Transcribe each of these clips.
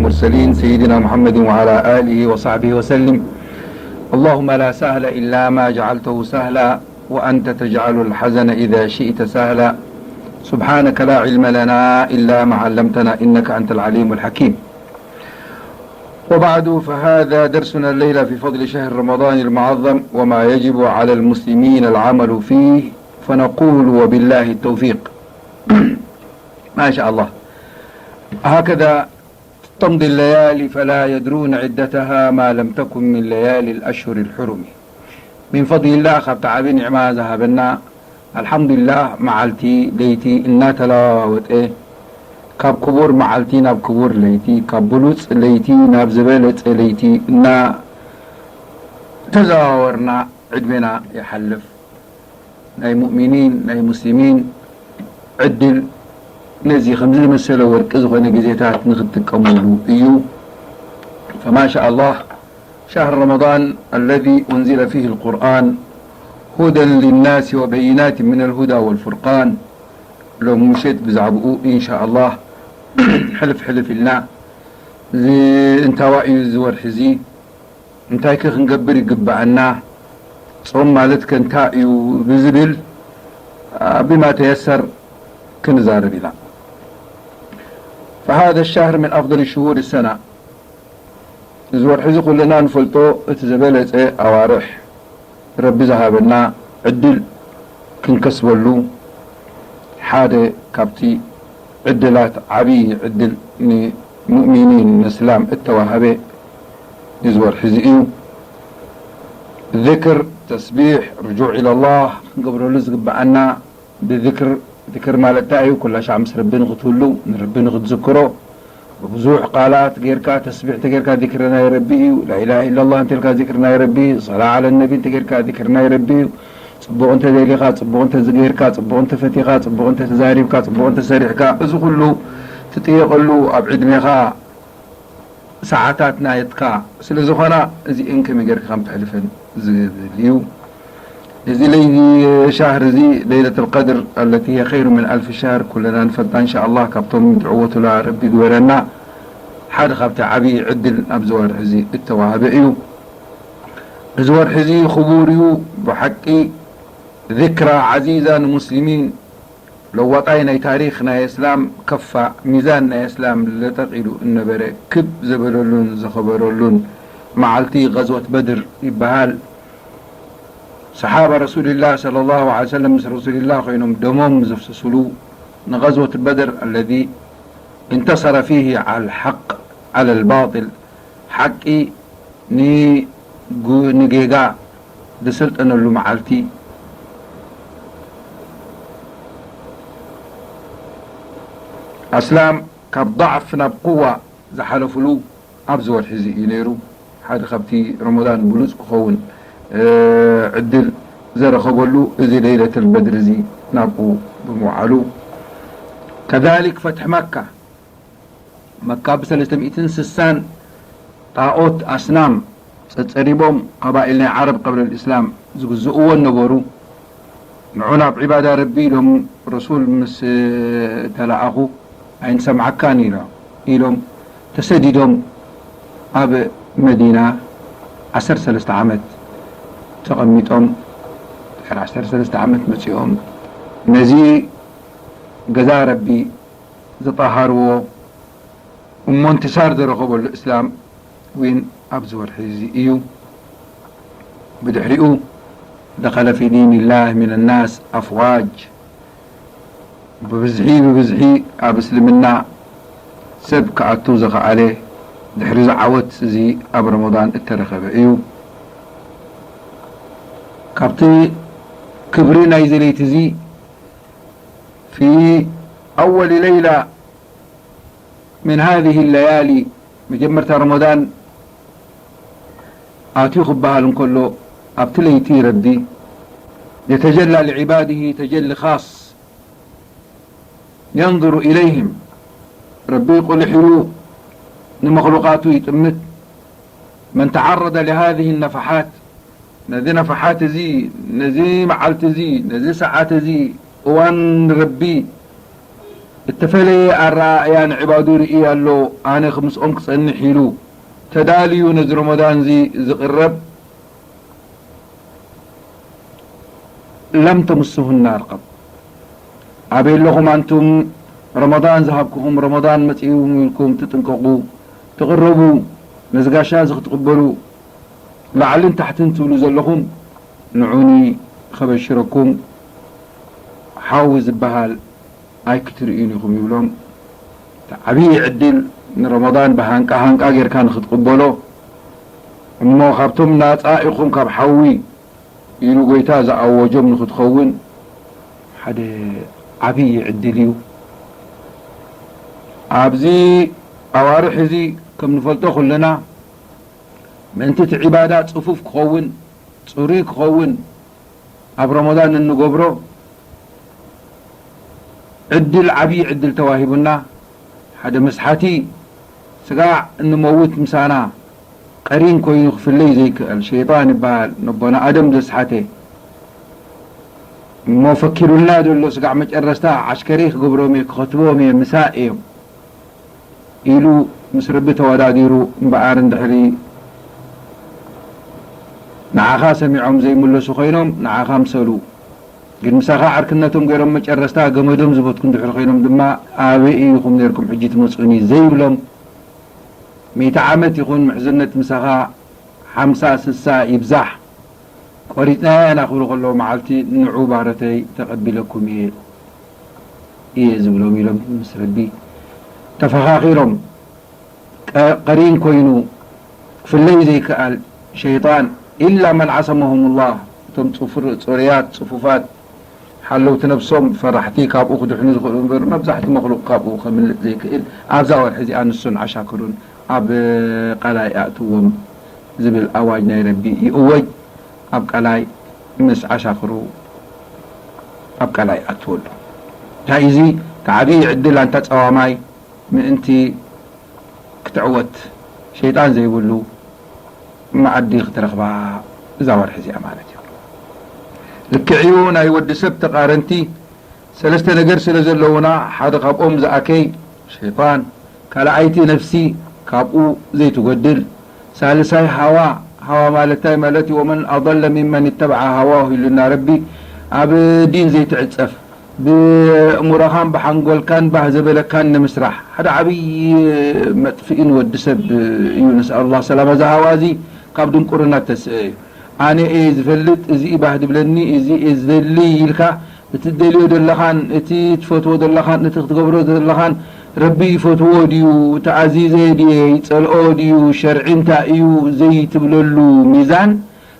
المرسلين سيدنا محمد وعلى آله وصحبه وسلم. اللهم لا سهل إلا ما جعلته سهلا وأنت تجعل الحزن إذا شئت سهلا. سبحانك لا علم لنا إلا ما علمتنا إنك أنت العليم الحكيم. وبعد، فهذا درسنا الليلة في فضل شهر رمضان المعظم وما يجب على المسلمين العمل فيه، فنقول وبالله التوفيق. ما شاء الله. هكذا تمضي الليالي فلا يدرون عدتها ما لم تكن من ليالي الأشهر الحرم. من فضل الله، ካብቲ ዓቢ ኒዕማ ዝሃበና፣ ኣልሓምዱሊላህ፣ መዓልቲ ለይቲ እናተለዋወጠ፣ ካብ ክቡር መዓልቲ ናብ ክቡር ለይቲ፣ ካብ ብሉጽ ለይቲ ናብ ዝበለጸ ለይቲ እናተዘዋወርና ዕድሜና ይሓልፍ። ናይ ሙእሚኒን፣ ናይ ሙስሊሚን ዕድል ነዚ ከምዚ ዝመሰለ ወርቂ ዝኾነ ግዜታት ንኽትጥቀመሉ እዩ። فما شاء الله، شهر رمضان الذي أنزل فيه القرآن هدى للناس وبينات من الهدى والفرقان. ሎም ምሸት ብዛዕባኡ إن شاء الله ሕልፍ ሕልፍ ኢልና ዝ-፣ እንታዋ እዩ እዚ ወርሒ እዚ፣ እንታይ ከ ክንገብር ይግብኣና፣ ጾም ማለት ከ እንታይ እዩ ብዝብል፣ አ፣ ብማ ተየሰር ክንዛረብ ኢና። فهذا الشهر من أفضل شهور السنة. እዚ ወርሒ እዚ ኩልና ንፈልጦ እቲ ዝበለጸ ኣዋርሕ ረቢ ዝሃበና ዕድል ክንከስበሉ ሓደ ካብቲ ዕድላት ዓብዪ ዕድል ንሙእሚኒን ንእስላም እተዋህበ እዚ ወርሒ እዚ እዩ። ذكر، تسبيح، رجوع إلى الله ክንገብረሉ ዝግብኣና ብذكر، ذكر ማለት እንታይ እዩ? ኩላ ሻዕ ምስ ረቢ ንኽትህሉ፣ ንረቢ ንኽትዝክሮ፣ ብብዙሕ ቃላት ጌርካ፣ ተስቢሕ እንተጌርካ ذكر ናይ ረቢ እዩ። لا إله إلا الله እንተልካ ذكر ናይ ረቢ እዩ። صلاة على النبي እንተጌርካ ذكر ናይ ረቢ እዩ። ጽቡቕ እንተደሊኻ፣ ጽቡቕ እንተዝጌርካ፣ ጽቡቕ እንተፈቲኻ፣ ጽቡቕ እንተተዛሪብካ፣ ጽቡቕ እንተሰሪሕካ፣ እዚ ኩሉ ትጥየቐሉ ኣብ ዕድሜኻ ሰዓታት ናየትካ ስለ ዝኾና፣ እዚኤን ከመይ ጌርካ ከም ተሕልፈን ዝብል እዩ። እዚ ለይቲ ሻህር እዚ፣ ለይለቱል ቀድር التي هي خير من ألف شهر፣ ኩልና ንፈልጣ إن شاء الله፣ ካብቶም ዝዕወቱላ ረቢ ግበረና። ሓደ ካብቲ ዓብዪ ዕድል ኣብዚ ወርሒ እዚ እተዋህበ እዩ። እዚ ወርሒ እዚ ክቡር እዩ ብሓቂ። ذكرى عزيزة ንሙስሊሚን፣ ለዋጣይ ናይ ታሪኽ ናይ እስላም ከፋ፣ ሚዛን ናይ እስላም ለጠቕ ኢሉ እነበረ ክብ ዘበለሉን ዘኸበረሉን መዓልቲ غزوة بدر ይበሃል። صحابة رسول الله صلى الله عليه وسلم ምስ ረሱልላህ ኮይኖም ደሞም ዘፍሰሱሉ ን غزوة بدر الذي انتصر فيه على الحق على الباطل، ሓቂ ንጉ-፣ ንጌጋ ዝሰልጠነሉ መዓልቲ፣ ኣስላም ካብ ضعف ናብ قوة ዝሓለፍሉ ኣብዚ ወርሒ እዚ እዩ ነይሩ። ሓደ ካብቲ ረመዳን ብሉጽ ክኸውን፣ እ፣ ዕድል ዘረኸበሉ እዚ ለይለተል በድር እዚ ናብኡ ብምውዓሉ። كذلك فتح مكة، መካ ብሰለስተ ሚእትን ስሳን ጣኦት ኣስናም ጸጸሪቦም፣ ቀባኢል ናይ ዓረብ ቀብለ ልእስላም ዝግዝእዎ ነበሩ። ንዑ ናብ ዒባዳ ረቢ ኢሎም ረሱል ምስ ተለኣኹ፣ ኣይንሰምዓካን ኢሎ-፣ ኢሎም ተሰዲዶም ኣብ መዲና ዓሰርተ ሰለስተ ዓመት ተቐሚጦም፣ ድሕሪ ዓሰርተ ሰለስተ ዓመት መጺኦም ነዚ ገዛ ረቢ ዝጠሃርዎ እሞ እንትሳር ዝረኸበሉ እስላም እውን ኣብዚ ወርሒ እዚ እዩ። ብድሕሪኡ دخل في دين الله من الناس أفواج، ብብዝሒ ብብዝሒ ኣብ እስልምና ሰብ ክኣቱ ዝኸኣለ ድሕሪ እዚ ዓወት እዚ ኣብ ረመዳን እተረኸበ እዩ። ካብቲ ክብሪ ናይዚ ለይቲ እዚ في أول ليلة من هذه الليالي، መጀመርታ ረመዳን ኣትዩ ክበሃል እንከሎ፣ ኣብቲ ለይቲ ረቢ يتجلى لعباده تجلي خاص ينظر إليهم، ረቢ ቁልሕ ኢሉ ንመኽሉቃቱ ይጥምት። من تعرض لهذه النفحات، ነዚ ነፍሓት እዚ፣ ነዚ መዓልቲ እዚ፣ ነዚ ሰዓት እዚ፣ እዋን ረቢ እተፈለየ ኣረኣእያ ንዕባዱ ርእዩ ኣሎ፣ ኣነ ምስኦም ክጸንሕ ኢሉ ተዳልዩ ነዚ ረመዳንዚ ዝቕረብ ለም ተምስሁ ናር። ኣበይ ኣለኹም ኣንቱም ረመዳን ዝሃብኩኹም፣ ረመዳን መጺኡ ኢልኩም ትጥንቀቑ፣ ትቕረቡ፣ ነዚ ጋሻ እዚ ክትቕበሉ ላዕልን ታሕትን ትብሉ ዘለኹም፣ ንዑኒ ኸበሽረኩም፣ ሓዊ ዝበሃል ኣይክትርእዩን ኢኹም ይብሎም። እቲ ዓብዪ ዕድል ንረመዳን ብሃንቃ ሃንቃ ጌርካ ንኽትቕበሎ እሞ ካብቶም ናጻ ኢኹም ካብ ሓዊ ኢሉ ጎይታ ዝኣወጆም ንኽትኸውን ሓደ ዓብዪ ዕድል እዩ። ኣብዚ ኣዋርሕ እዚ ከም ንፈልጦ ኩልና ምእንቲ እቲ ዒባዳ ጽፉፍ ክኸውን፣ ጽሩይ ክኸውን ኣብ ረመዳን እንገብሮ ዕድል፣ ዓብዪ ዕድል ተዋሂቡና። ሓደ መስሓቲ ስጋዕ እንመውት ምሳና ቀሪን ኮይኑ ክፍለይ ዘይክእል ሸይጣን ይበሃል፣ ነቦና ኣደም ዘስሓተ እሞ ፈኪሩልና ዘሎ ስጋዕ መጨረስታ ዓሽከረይ ክገብሮም እየ፣ ክኸትቦም እየ፣ ምሳ እዮም ኢሉ ምስ ረቢ ተወዳዲሩ እምበኣር እንድሕሪ ንዓኻ ሰሚዖም ዘይምለሱ ኮይኖም ንዓኻ ምሰሉ። ግን ምሳኻ ዓርክነቶም ገይሮም መጨረስታ ገመዶም ዝበትኩ እንድሕሪ ኮይኖም ድማ ኣበይ ኢኹም ነይርኩም ሕጂ ትመጹኒ ዘይብሎም፣ ሚእቲ ዓመት ይኹን ምሕዝነት ምሳኻ ሓምሳ ስሳ ይብዛሕ ቆሪጽናያ ኢና ክብሉ ከለዉ መዓልቲ ንዑ ባረተይ ተቐቢለኩም እየ እየ ዝብሎም ኢሎም ምስ ረቢ ተፈኻኺሮም። ቀ- ቀሪን ኮይኑ ክፍለይ ዘይከኣል ሸይጣን ኢላ መን ዓሰመሁም ላህ፣ እቶም ጽፉር- ጽሩያት ጽፉፋት ሓለውቲ ነብሶም ፈራሕቲ ካብኡ ክድሕኑ ዝኽእሉ እምበር መብዛሕቲ መክሉቕ ካብኡ ከምልጥ ዘይክእል ኣብዛ ወርሒ እዚኣ ንሱን ዓሻክሩን ኣብ ቀላይ ኣእትዎም ዝብል ኣዋጅ ናይ ረቢ ይእወጅ። ኣብ ቀላይ ምስ ዓሻክሩ ኣብ ቀላይ ኣትወሉ። እንታይ እዚ ተዓብዪ ዕድል ኣንታ ጸዋማይ ምእንቲ ክትዕወት ሸይጣን ዘይብሉ መኣዲ ክትረኽባ እዛ ወርሒ እዚኣ ማለት እዩ። ልክዕዩ ናይ ወዲ ሰብ ተቓረንቲ ሰለስተ ነገር ስለ ዘለዉና ሓደ ካብኦም ዝኣከይ ሸይጣን፣ ካልኣይቲ ነፍሲ ካብኡ ዘይትጎድል፣ ሳልሳይ ሃዋ፣ ሃዋ ማለት እንታይ ማለት እዩ? ወመን ኣضل ممن اتبع هواه ኢሉና ረቢ። ኣብ ዲን ዘይትዕጸፍ ብእእምሮኻን ብሓንጎልካን ባህ ዘበለካን ንምስራሕ ሓደ ዓብዪ መጥፍኢ ንወዲ ሰብ እዩ። ነስኣል ላህ ሰላማ። እዚ ሃዋ እዚ ካብ ድንቁርና እተስአ እዩ። ኣነ እየ ዝፈልጥ፣ እዚ እዩ ባህ ድብለኒ፣ እዚ እየ ዝደሊ ኢልካ እቲ ትደልዮ ዘለኻን እቲ ትፈትዎ ዘለኻን እቲ ክትገብሮ ዘለኻን ረቢ ይፈትዎ ድዩ፣ ተኣዚዘ ድየ፣ ይጸልኦ ድዩ፣ ሸርዒ እንታይ እዩ ዘይትብለሉ ሚዛን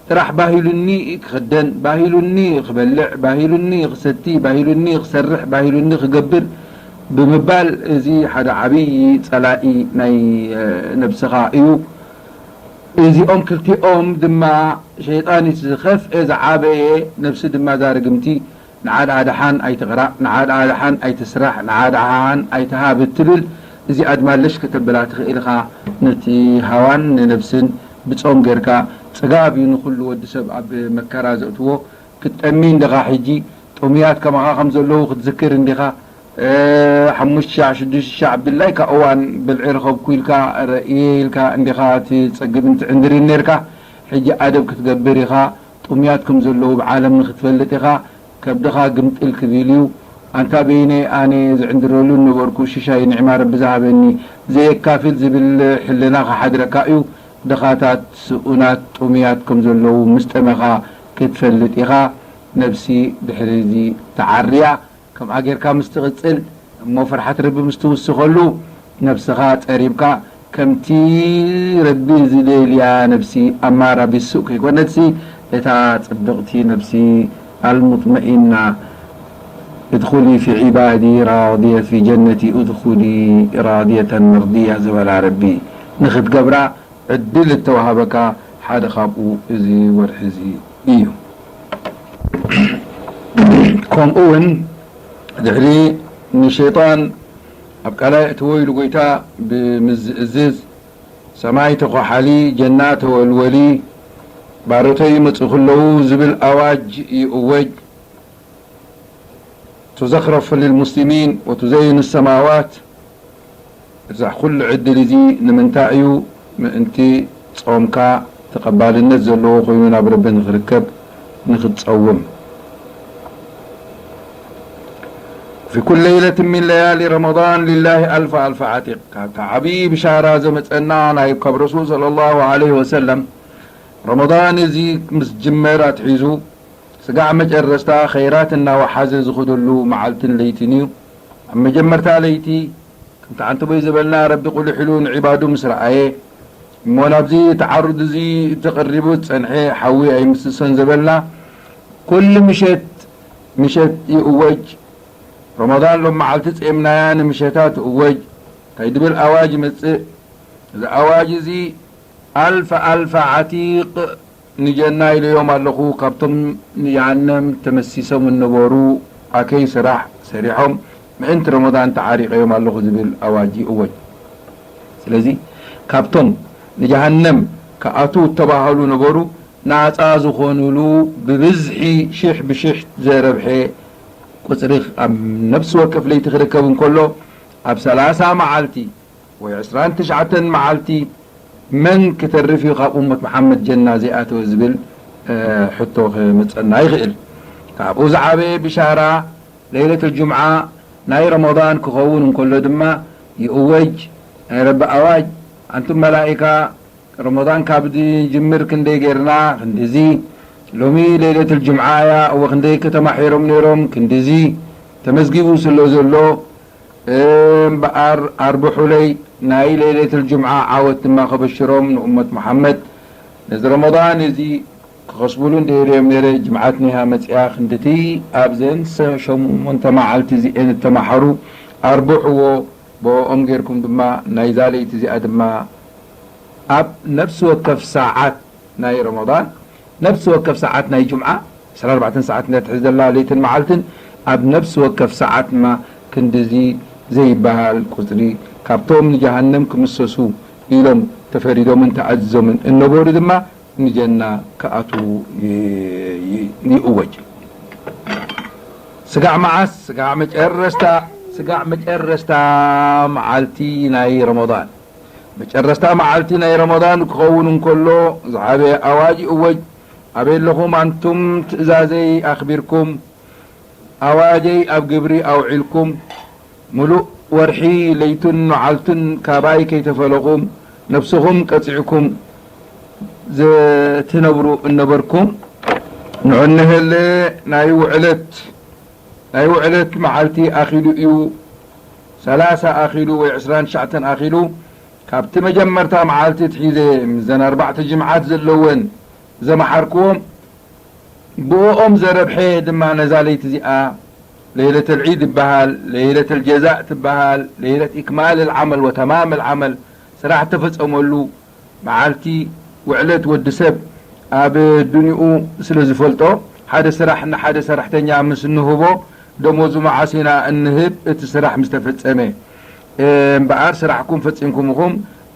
ጥራሕ ባሂሉኒ ክኽደን፣ ባሂሉኒ ክበልዕ፣ ባሂሉኒ ክሰቲ፣ ባሂሉኒ ክሰርሕ፣ ባሂሉኒ ክገብር ብምባል፣ እዚ ሓደ ዓብዪ ጸላኢ ናይ ነብስኻ እዩ። እዚኦም ክልቲኦም ድማ፣ ሸይጣን እቲ ዝኸፍኤ ዝዓበየ፣ ነብሲ ድማ እዛ ርግምቲ፣ ንዓ ደሓን ኣይትቕራእ፣ ንዓ ደሓን ኣይትስራሕ፣ ንዓ ደሓን ኣይትሃብ እትብል፣ እዚኣ ድማ ለሽ ከተብላ ትኽእል ኢኻ። ነቲ ሃዋን ንነብስን ብጾም ጌርካ፣ ጽጋብ እዩ ንኹሉ ወዲ ሰብ ኣብ መከራ ዘእትዎ። ክትጠሚ እንዲኻ ሕጂ፣ ጥሙያት ከማኻ ከም ዘለዉ ክትዝክር እንዲኻ። እ፣ ሓሙሽተ ሻዕ፣ ሽዱሽተ ሻዕ ብድላይካ እዋን ብልዒ ረኸብኩ ኢልካ፣ ርእየ ኢልካ እንዲኻ ትጸግብን ትዕንድርን ኔርካ። ሕጂ ኣደብ ክትገብር ኢኻ። ጥሙያት ከም ዘለዉ ብዓለም ንኽትፈልጥ ኢኻ። ከብድኻ ግምጥል ክብል እዩ። ኣንታ በይነይ ኣነ ዝዕንድረሉ ነበርኩ፣ ሽሻይ ንዕማ ረቢ ዝሃበኒ፣ ዘየካፍል ዝብል ሕልና ክሓድረካ እዩ። ድኻታት፣ ስኡናት፣ ጥሙያት ከም ዘለዉ ምስ ጠመኻ ክትፈልጥ ኢኻ። ነብሲ ድሕሪ እዚ ተዓርያ፣ ከምኣ ጌርካ ምስ ትቕጽል እሞ ፍርሓት ረቢ ምስ ትውስኸሉ፣ ነብስኻ ጸሪብካ፣ ከምቲ ረቢ ዝደልያ ነብሲ ኣማራ ቢሱእ ከይኮነትሲ፣ እታ ጽብቕቲ ነብሲ ኣልሙጥመኢና፣ ادخلي في عبادي راضية في جنتي ادخلي راضية مرضية ዝበላ ረቢ ንኽትገብራ ዕድል እተዋሃበካ ሓደ ካብኡ እዚ ወርሒ እዚ እዩ። ከምኡ እውን ድሕሪ ንሸይጣን ኣብ ቃላይ እትዎ ኢሉ ጎይታ ብምዝእዝዝ፣ ሰማይ ተኳሓሊ፣ ጀና ተወልወሊ፣ ባሮተይ ይመጹ ክለዉ ዝብል ኣዋጅ ይእወጅ። تزخرف للمسلمين وتزين السماوات. እዛ ኩሉ ዕድል እዚ ንምንታይ እዩ? ምእንቲ ጾምካ ተቐባልነት ዘለዎ ኮይኑ ናብ ረቢ ንኽርከብ ንኽትጸውም። في كل ليلة من ليالي رمضان لله ألف ألف عتيق። ካብታ ዓብዪ ብሻራ ዘመጸና ናይ ካብ ረሱል ሰለላሁ ዐለይሂ ወሰለም ረመዳን እዚ ምስ ጅመር ኣትሒዙ ስጋዕ መጨረስታ ኸይራት እናወሓዘ ዝኸደሉ መዓልትን ለይትን እዩ። ኣብ መጀመርታ ለይቲ ከምቲ ዓንተቦይ ዝበልና ረቢ ቁልሕ ኢሉ ንዒባዱ ምስ ረኣየ እሞ ናብዚ ተዓሩድ እዚ ተቐሪቡ ዝጸንሐ ሓዊ ኣይምስሶን ዝበልና ኩሉ ምሸት ምሸት ይእወጅ። ረመዳን ሎም መዓልቲ ጼምናያ ንምሸታ ትእወጅ። እንታይ ድብል ኣዋጅ ይመጽእ? እዚ ኣዋጅ እዚ ኣልፈ ኣልፈ ዓቲቕ ንጀና ኢለዮም ኣለኹ፣ ካብቶም ንጀሃነም ተመሲሶም እነበሩ ኣከይ ስራሕ ሰሪሖም ምእንቲ ረመዳን ተዓሪቐዮም ኣለኹ ዝብል ኣዋጅ ይእወጅ። ስለዚ ካብቶም ንጀሃነም ክኣትዉ እተባህሉ ነበሩ ናፃ ዝኾኑሉ ብብዝሒ ሽሕ ብሽሕ ዘረብሐ ቁፅሪ ኣብ ነፍሲ ወከፍ ለይቲ ክርከብ እንከሎ ኣብ ሰላሳ መዓልቲ ወይ ዕስራን ትሽዓተን መዓልቲ መን ክተርፍ እዩ ካብ ኡመት መሓመድ ጀና ዘይኣተወ ዝብል ሕቶ ክመፀና ይኽእል። ካብኡ ዝዓበየ ብሻራ ለይለት ልጅምዓ ናይ ረመዳን ክኸውን እንከሎ ድማ ይእወጅ ናይ ረቢ ኣዋጅ። ኣንቱም መላኢካ ረመዳን ካብ ዝጅምር ክንደይ ጌርና ክንድዚ፣ ሎሚ ለይለት ልጅምዓ እያ እወ ክንደይ ከተማሒሮም ነይሮም ክንድዚ ተመዝጊቡ ስለ ዘሎ እምበኣር ኣርብሑለይ ናይ ለይለት ልጅምዓ ዓወት ድማ ከበሽሮም ንኡመት መሓመድ ነዚ ረመዳን እዚ ክኸስቡሉ እንድህርዮም ነይረ ጅምዓት ኒሃ መፅያ ክንድቲ ኣብዘን ሸሞንተ መዓልቲ እዚኤን እተማሓሩ ኣርብሕዎ ብኦም ጌርኩም ድማ ናይዛ ለይቲ እዚኣ ድማ ኣብ ነፍሲ ወከፍ ሰዓት ናይ ረመዳን ነፍሲ ወከፍ ሰዓት ናይ ጅምዓ ዕስራን ኣርባዕተን ሰዓት እንዳትሕዝ ዘላ ለይትን መዓልትን ኣብ ነፍሲ ወከፍ ሰዓት ድማ ክንድዚ ዘይበሃል ቁፅሪ ካብቶም ንጀሃነም ክምሰሱ ኢሎም ተፈሪዶምን ተኣዚዞምን እነበሩ ድማ ንጀና ክኣትዉ ይእወጅ። ስጋዕ መዓስ? ስጋዕ መጨረስታ ስጋዕ መጨረስታ መዓልቲ ናይ ረመዳን መጨረስታ መዓልቲ ናይ ረመዳን ክኸውን እንከሎ ዝዓበየ ኣዋጅ ይእወጅ። ኣበይ ኣለኹም ኣንቱም ትእዛዘይ ኣኽቢርኩም ኣዋጀይ ኣብ ግብሪ ኣውዒልኩም፣ ምሉእ ወርሒ ለይቱን መዓልቱን ካባይ ከይተፈለኹም፣ ነብስኹም ቀጺዕኩም ዘትነብሩ እነበርኩም፣ ንዑ እንሀለ ናይ ውዕለት ናይ ውዕለት መዓልቲ ኣኺሉ እዩ፣ ሰላሳ ኣኺሉ ወይ ዕስራን ትሽዓተን ኣኺሉ፣ ካብቲ መጀመርታ መዓልቲ ኣትሒዘ ምስዘን ኣርባዕተ ጅምዓት ዘለወን ዘመሓርክዎም፣ ብእኦም ዘረብሐ ድማ ነዛ ለይቲ እዚኣ ለይለተል ዒድ ይበሃል፣ ለይለተል ጀዛእ ትበሃል፣ ለይለት ኢክማል ልዓመል ወተማም ልዓመል፣ ስራሕ እተፈጸመሉ መዓልቲ፣ ውዕለት ወዲ ሰብ ኣብ ዱንኡ ስለ ዝፈልጦ፣ ሓደ ስራሕ ንሓደ ሰራሕተኛ ምስ እንህቦ፣ ደሞዙ መዓስ ኢና እንህብ? እቲ ስራሕ ምስ ተፈጸመ። እምበኣር ስራሕኩም ፈጺምኩም ኢኹም፣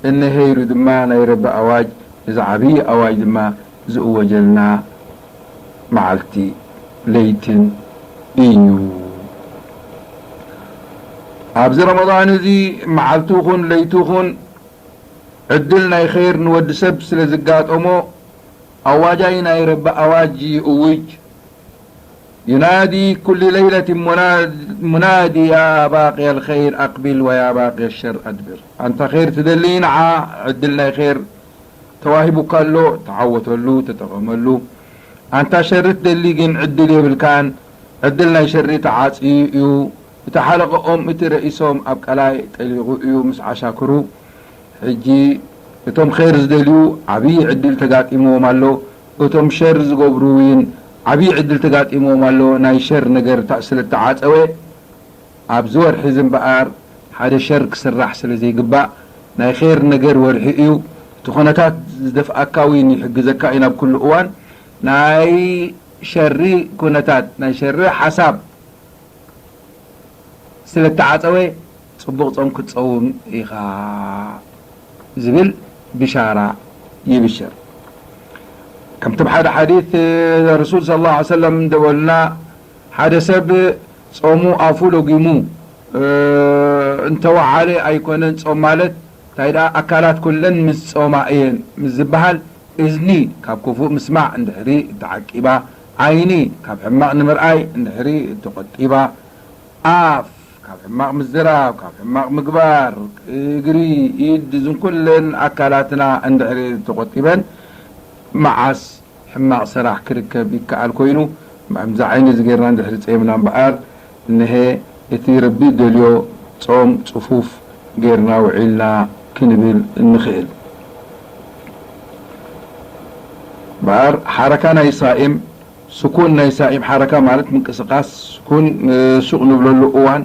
እንሀ ኢሉ ድማ ናይ ረቢ ኣዋጅ፣ እዚ ዓብዪ ኣዋጅ ድማ ዝእወጀልና መዓልቲ ለይትን እዩ። ኣብዚ ረመዳን እዚ መዓልቱ ኹን ለይቱ ኹን ዕድል ናይ ኸይር ንወዲ ሰብ ስለ ዝጋጠሞ፣ ኣዋጃይ ናይ ረቢ ኣዋጅ ይእውጅ። ينادي كل ليلة مناد-، منادي يا باغي الخير أقبل ويا باغي الشر أدبر። ኣንታ ኸይር ትደሊ ንዓ ዕድል ናይ ኸይር ተዋሂቡካ ኣሎ፣ ተዓወተሉ፣ ተጠቐመሉ። ኣንታ ሸሪ ትደሊ ግን ዕድል የብልካን፣ ዕድል ናይ ሸሪ ተዓጽዩ እዩ። እቲ ሓለቐኦም እቲ ረኢሶም ኣብ ቀላይ ጠሊቑ እዩ ምስ ዓሻክሩ። ሕጂ እቶም ኸይር ዝደልዩ ዓብዪ ዕድል ተጋጢምዎም ኣሎ፣ እቶም ሸር ዝገብሩ እውን ዓብዪ ዕድል ተጋጢምዎም ኣሎ። ናይ ሸር ነገር ታ-፣ ስለ እተዓጸወ ኣብዚ ወርሒ እዚ እምበኣር ሓደ ሸር ክስራሕ ስለ ዘይግባእ ናይ ኸይር ነገር ወርሒ እዩ። እቲ ኩነታት ዝደፍኣካ እውን ይሕግዘካ እዩ ናብ ኩሉ እዋን። ናይ ሸሪ ኩነታት ናይ ሸሪ ሓሳብ ስለ እተዓጸወ ጽቡቕ ጾም ክትጸውም ኢኻ ዝብል ብሻራ ይብሽር። ከምቲ ኣብ ሓደ ሓዲት ረሱል ሰለላሁ ዐለይሂ ወሰለም እንደበሉና ሓደ ሰብ ጾሙ ኣፉ ለጊሙ፣ እ፣ እንተወዓለ ኣይኮነን ጾም ማለት። እንታይ ደኣ ኣካላት ኩለን ምስ ጾማ እየን ምስ ዝበሃል፣ እዝኒ ካብ ክፉእ ምስማዕ እንድሕሪ እተዓቂባ፣ ዓይኒ ካብ ሕማቕ ንምርኣይ እንድሕሪ እተቖጢባ፣ ኣፍ ካብ ሕማቕ ምዝራብ፣ ካብ ሕማቕ ምግባር፣ እግሪ፣ ኢድ፣ እዝን ኩለን ኣካላትና እንድሕሪ እተቖጢበን፣ መዓስ ሕማቕ ስራሕ ክርከብ ይከኣል ኮይኑ፣ ከምዚ ዓይነት እዚ ጌርና እንድሕሪ ጸይምና እምበኣር፣ እነሀ እቲ ረቢ ደልዮ ጾም ጽፉፍ ጌርና ውዒልና ክንብል እንኽእል። እምበኣር ሓረካ ናይ ሳኢም፣ ስኩን ናይ ሳኢም፣ ሓረካ ማለት ምንቅስቓስ፣ ስኩን፣ እ፣ ሱቕ ንብለሉ እዋን፣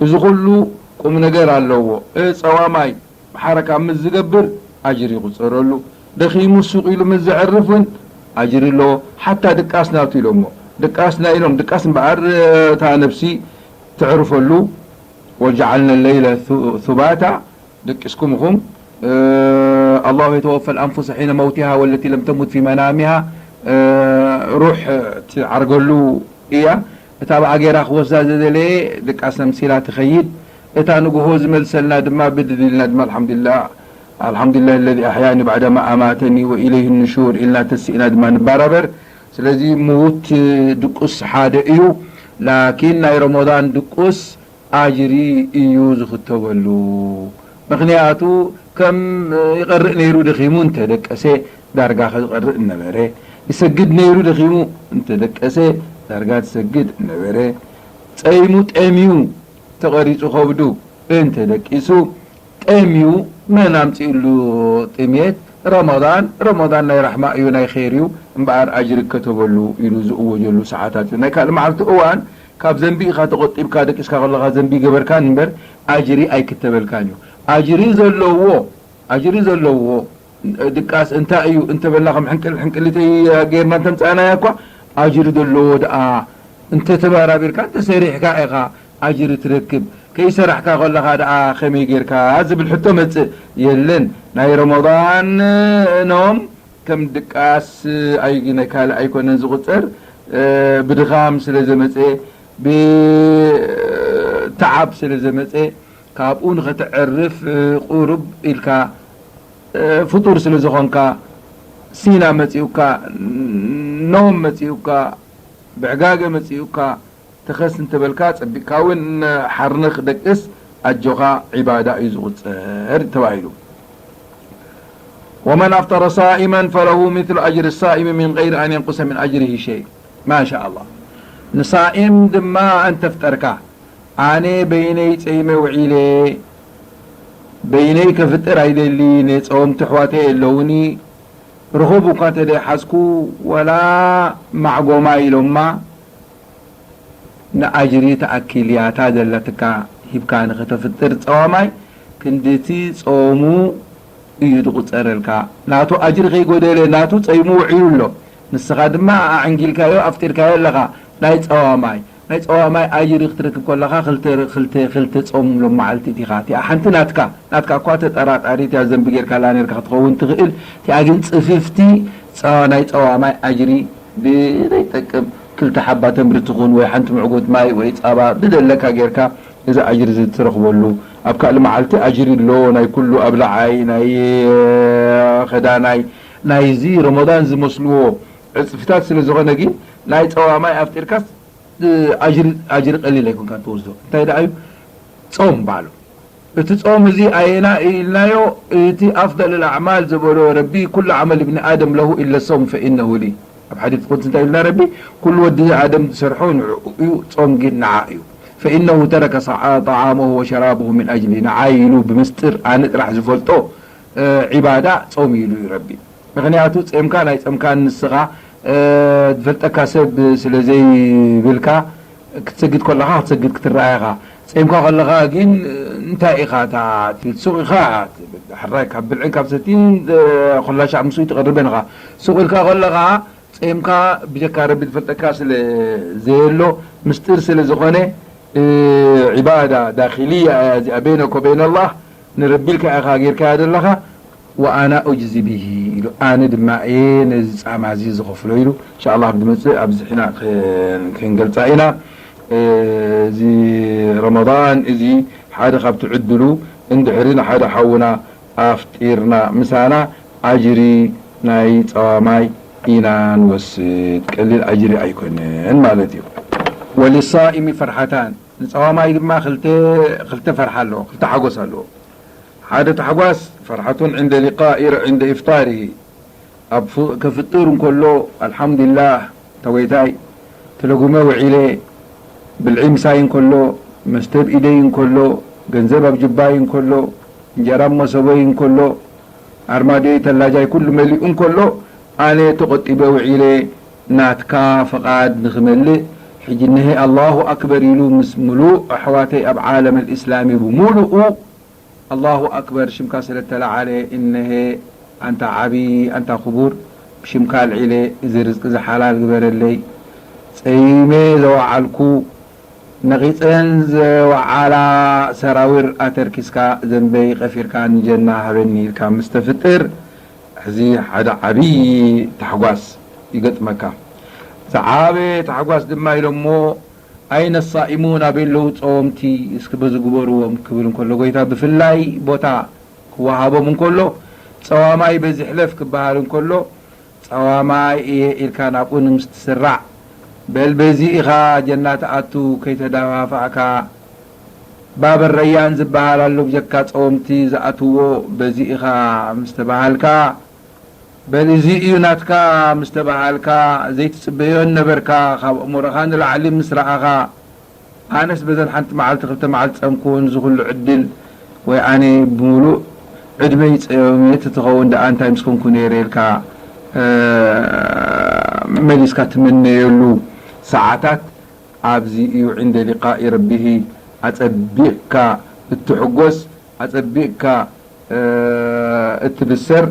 እዚ ኩሉ ቁም ነገር ኣለዎ። እ፣ ጸዋማይ ሓረካ ምስ ዝገብር ኣጅሪ ይቑጸረሉ። ደኺሙ ሱቕ ኢሉ ምስ ዘዕርፍ እውን ኣጅሪ ኣለዎ። ሓታ ድቃስ ናቱ ኢሎሞ። ድቃስ ናይ ኢሎም፣ ድቃስ እምበኣር እታ ነብሲ ትዕርፈሉ። "ወጀዓልና ለይለ ሱ-፣ ሱባታ"፣ ደቂስኩም ኢኹም። እ፣ "ኣላሁ የተወፈ ልኣንፉሰ ሒነ መውቲሃ ወለቲ ለም ተሙት ፊ መናሚሃ"፣ እ፣ ሩሕ ትዓርገሉ እያ። እታ ብኣ ገይራ ክወስዳ ዝደለየ ድቃስ ኣምሲላ ትኸይድ። እታ ንግሆ ዝመልሰልና ድማ ብድድ ኢልና ድማ ኣልሓምዱሊላህ፣ ኣልሓምዱሊላህ ለዚ ኣሕያኒ ባዕደማ ኣማተኒ ወኢለይህ ኑሹር ኢልና ተሲእና ድማ ንባራበር። ስለዚ ምዉት ድቁስ ሓደ እዩ። ላኪን ናይ ረመዳን ድቁስ ኣጅሪ እዩ ዝኽተበሉ። ምኽንያቱ ከም ይቐርእ ነይሩ ደኺሙ እንተደቀሰ ዳርጋ ክቐርእ እነበረ፣ ይሰግድ ነይሩ ደኺሙ እንተደቀሰ ዳርጋ ትሰግድ እነበረ፣ ጸይሙ ጠምዩ ተቐሪጹ ከብዱ እንተደቂሱ፣ ጠምዩ መን ኣምጺእሉ ጥሜት? ረመዳን፣ ረመዳን ናይ ራሕማ እዩ፣ ናይ ኸይር እዩ፣ እምበኣር ኣጅሪ ይከተበሉ ኢሉ ዝእወጀሉ ሰዓታት እዩ። ናይ ካልእ መዓልቲ እዋን ካብ ዘንቢ ኢኻ ተቖጢብካ፣ ደቂስካ ከለኻ ዘንቢ ገበርካን እምበር ኣጅሪ ኣይክተበልካን እዩ። ኣጅሪ ዘለዎ፣ ኣጅሪ ዘለዎ ድቃስ እንታይ እዩ እንተበልና፣ ከም ሕንቅል ሕንቅሊተይ ጌርና እንተምጻእናያ እኳ ኣጅሪ ዘለዎ ደኣ እንተተባራቢርካ፣ እንተሰሪሕካ ኢኻ ኣጅሪ ትረክብ። ከይሰራሕካ ከለኻ ደኣ ከመይ ጌርካ ዝብል ሕቶ መጽእ የለን። ናይ ረመዳን ኖም ከም ድቃስ ኣይ-፣ ናይ ካልእ ኣይኮነን ዝቑጸር። እ፣ ብድኻም ስለ ዘመጸ፣ ብተዓብ ስለ ዘመጸ፣ ካብኡ ንኸተዕርፍ፣ እ፣ ቁሩብ ኢልካ፣ እ፣ ፍጡር ስለ ዝኾንካ፣ ሲና መጺኡካ፣ ኖም መጺኡካ፣ ብዕጋገ መጺኡካ፣ ተኸስ እንተበልካ፣ ጸቢቕካ እውን ሓርንኽ ደቅስ፣ ኣጆኻ ዒባዳ እዩ ዝቑጸር ተባሂሉ። "ወመን ኣፍጠረ ሳኢመን ፈለሁ ሚስሉ ኣጅሪ ሳኢሚ ሚን ገይሪ ኣን የንቁሰ ሚን ኣጅሪሂ ሸይ." ማሻ ኣላህ። ንሳኢም ድማ እንተፍጠርካ፣ ኣነ በይነይ ጸይመ ውዒለ፣ በይነይ ከፍጥር ኣይደሊ፣ ነጸወምቲ ኣሕዋተይ ኣለውኒ፣ ርኹብ እኳ እንተ ደይሓዝኩ፣ ወላ ማዕጎማ ኢሎማ፣ ንኣጅሪ ትኣክል እያ እታ ዘለትካ ሂብካ ንኽተፍጥር ጸዋማይ፣ ክንድቲ ጾሙ እዩ ዝቑጸረልካ። ናቱ ኣጅሪ ከይጎደለ፣ ናቱ ጸይሙ ውዒሉ ኣሎ። ንስኻ ድማ ኣዕንጊልካዮ፣ ኣፍጢርካዮ ኣለኻ። ናይ ጸዋማይ፣ ናይ ጸዋማይ ኣጅሪ ክትረክብ ከለኻ፣ ክልተ፣ ክልተ፣ ክልተ ጾም ሎም መዓልቲ እቲኻ። እቲኣ ሓንቲ ናትካ፣ ናትካ እኳ ተጠራጣሪት እያ፣ ዘንቢ ጌርካላ ኔርካ ክትኸውን ትኽእል። እቲኣ ግን ጽፍፍቲ ጸ-፣ ናይ ጸዋማይ ኣጅሪ ብዘይጠቅም ክልተ ሓባ ተምሪ ትኹን ወይ ሓንቲ ምዕጉት ማይ ወይ ጸባ ብደለካ ጌርካ እዚ ኣጅሪ እዚ ትረኽበሉ። ኣብ ካልእ መዓልቲ ኣጅሪ ኣሎ፣ ናይ ኩሉ ኣብላዓይ፣ ናይ፣ እ፣ ኸዳናይ፣ ናይዚ ረመዳን ዝመስልዎ ዕጽፍታት ስለ ዝኾነ ግን ናይ ጸዋማይ ኣፍጢርካስ ኣጅሪ፣ ኣጅሪ ቀሊል ኣይኮንካን ትወስዶ። እንታይ ደኣ እዩ? ጾም ባዕሉ። እቲ ጾም እዚ ኣየና ኢልናዮ? እቲ ኣፍደል ኣልኣዕማል ዝበሎ ረቢ፣ "ኩሉ ዓመል እብኒ ኣደም ለሁ ኢለ ሰውም ፈኢነሁ ሊ።" ኣብ ሓዲስ ቁድሲ እንታይ ኢልና ረቢ? "ኩሉ ወዲ ኣደም ዝሰርሖ ንዕኡ እዩ፣ ጾም ግን ንዓ እዩ። ፈኢነሁ ተረከ ሰዓ-፣ ጠዓመሁ ወሸራበሁ ሚን ኣጅሊ።" ንዓይ ኢሉ ብምስጢር ኣነ ጥራሕ ዝፈልጦ፣ እ፣ ዒባዳ ጾም ኢሉ እዩ ረቢ። ምኽንያቱ ጼምካ ናይ ጸምካን ንስኻ፣ እ፣ ዝፈልጠካ ሰብ ስለ ዘይብልካ፣ ክትሰግድ ከለኻ ክትሰግድ ክትረኣ ኢኻ። ጼምካ ከለኻ ግን እንታይ ኢኻ እታ ትብል? ሱቕ ኢኻ ትብል። ሕራይ ካብ ብልዕን ካብ ሰትይን፣ እ፣ ኩላ ሻዕ ምስኡ ኣይትቐርብን ኢኻ። ሱቕ ኢልካ ከለኻ ጼምካ ብጀካ ረቢ ዝፈልጠካ ስለ ዘየሎ፣ ምስጢር ስለ ዝኾነ፣ እ፣ ዒባዳ ዳኺልያ እያ እዚኣ፣ በይነከ ወበይነ ኣላህ፣ ንረቢ ኢልካ ኢኻ ጌርካያ ዘለኻ። "ወኣና ኡጅዚ ቢሂ" ኢሉ፣ ኣነ ድማ እየ ነዚ ጻማ እዚ ዝኸፍሎ ኢሉ። እንሻኣላህ ኣብ ዝመጽእ ኣብዚ ሒና ክን-፣ ክንገልጻ ኢና። እዚ ረመዳን እዚ ሓደ ካብቲ ዕድሉ፣ እንድሕሪ ንሓደ ሓውና ኣፍጢርና ምሳና፣ ኣጅሪ ናይ ጸዋማይ ኢና ንወስድ። ቀሊል ኣጅሪ ኣይኮነን ማለት እዩ። ወልሳኢሚ ፈርሓታን፣ ንጸዋማይ ድማ ክልተ፣ ክልተ ፈርሓ ኣለዎ፣ ክልተ ሓጎስ ኣለዎ። ሓደ ታሕጓስ፣ ፈርሓቱን ዕንደ ሊቃኢ፣ ዕንደ ኢፍጣሪሂ፣ ኣብ ፍ-፣ ከፍጥር እንከሎ፣ ኣልሓምዱሊላህ፣ ተጎይታይ፣ ተለጉመ ውዒለ፣ ብልዒ ምሳይ እንከሎ፣ መስተ ኣብ ኢደይ እንከሎ፣ ገንዘብ ኣብ ጅባይ እንከሎ፣ እንጀራ ኣብ መሶበይ እንከሎ፣ ኣርማድዮይ፣ ተላጃይ ኩሉ መሊኡ እንከሎ፣ ኣነ ተቖጢበ ውዒለ፣ ናትካ ፍቓድ ንኽመልእ፣ ሕጂ እነሀ ኣላሁ ኣክበር ኢሉ ምስ ምሉእ ኣሕዋተይ ኣብ ዓለም ኣልእስላሚ ብምሉኡ፣ ኣላሁ ኣክበር፣ ሽምካ ስለ እተለዓለ፣ እነሄ ኣንታ ዓቢ፣ ኣንታ ክቡር፣ ብሽምካ ኣልዒለ፣ እዚ ርዝቂ እዚ ሓላል ግበረለይ። ጸይመ ዘወዓልኩ፣ ነቒጸን ዘወዓላ ሰራውር ኣተርኪስካ፣ ዘንበይ ቀፊርካ፣ ንጀና ሃበኒ ኢልካ ምስ ተፍጥር፣ እዚ ሓደ ዓቢ ታሕጓስ ይገጥመካ። ዝዓበየ ታሕጓስ ድማ ኢሎሞ፣ ኣይነ ሳኢሙን፣ ኣበይ ኣለዉ ጸወምቲ? እስኪ በዚ ግበርዎም ክብል እንከሎ፣ ጎይታ ብፍላይ ቦታ ክወሃቦም እንከሎ፣ ጸዋማይ በዚ ሕለፍ ክበሃል እንከሎ፣ ጸዋማይ እየ ኢልካ ናብኡ ንምስ ትስራዕ፣ በል በዚ ኢኻ ጀና ትኣቱ፣ ከይተደፋፋእካ። ባብ ረያን ዝበሃል ኣሎ ብጀካ ጸወምቲ ዝኣትዎ፣ በዚ ኢኻ ምስ ተበሃልካ፣ በል እዚ እዩ ናትካ ምስ ተበሃልካ፣ ዘይትጽበዮ ነበርካ፣ ካብ ኣእምሮኻ ንላዕሊ ምስ ረኣኻ፣ ኣነስ በዘን ሓንቲ መዓልቲ ክልተ መዓልቲ ጸምኩ፣ እዚ ኩሉ ዕድል ወይ ኣነ ብምሉእ ዕድመይ ጸሚየ ትኸውን ደኣ እንታይ ምስ ኮንኩ ነይረ ኢልካ፣ እ፣ መሊስካ ትምነየሉ ሰዓታት ኣብዚ እዩ። ዕንደ ሊቃኢ ረቢሂ፣ ኣጸቢቕካ እትሕጎስ፣ ኣጸቢቕካ፣ እ፣ እትብሰር።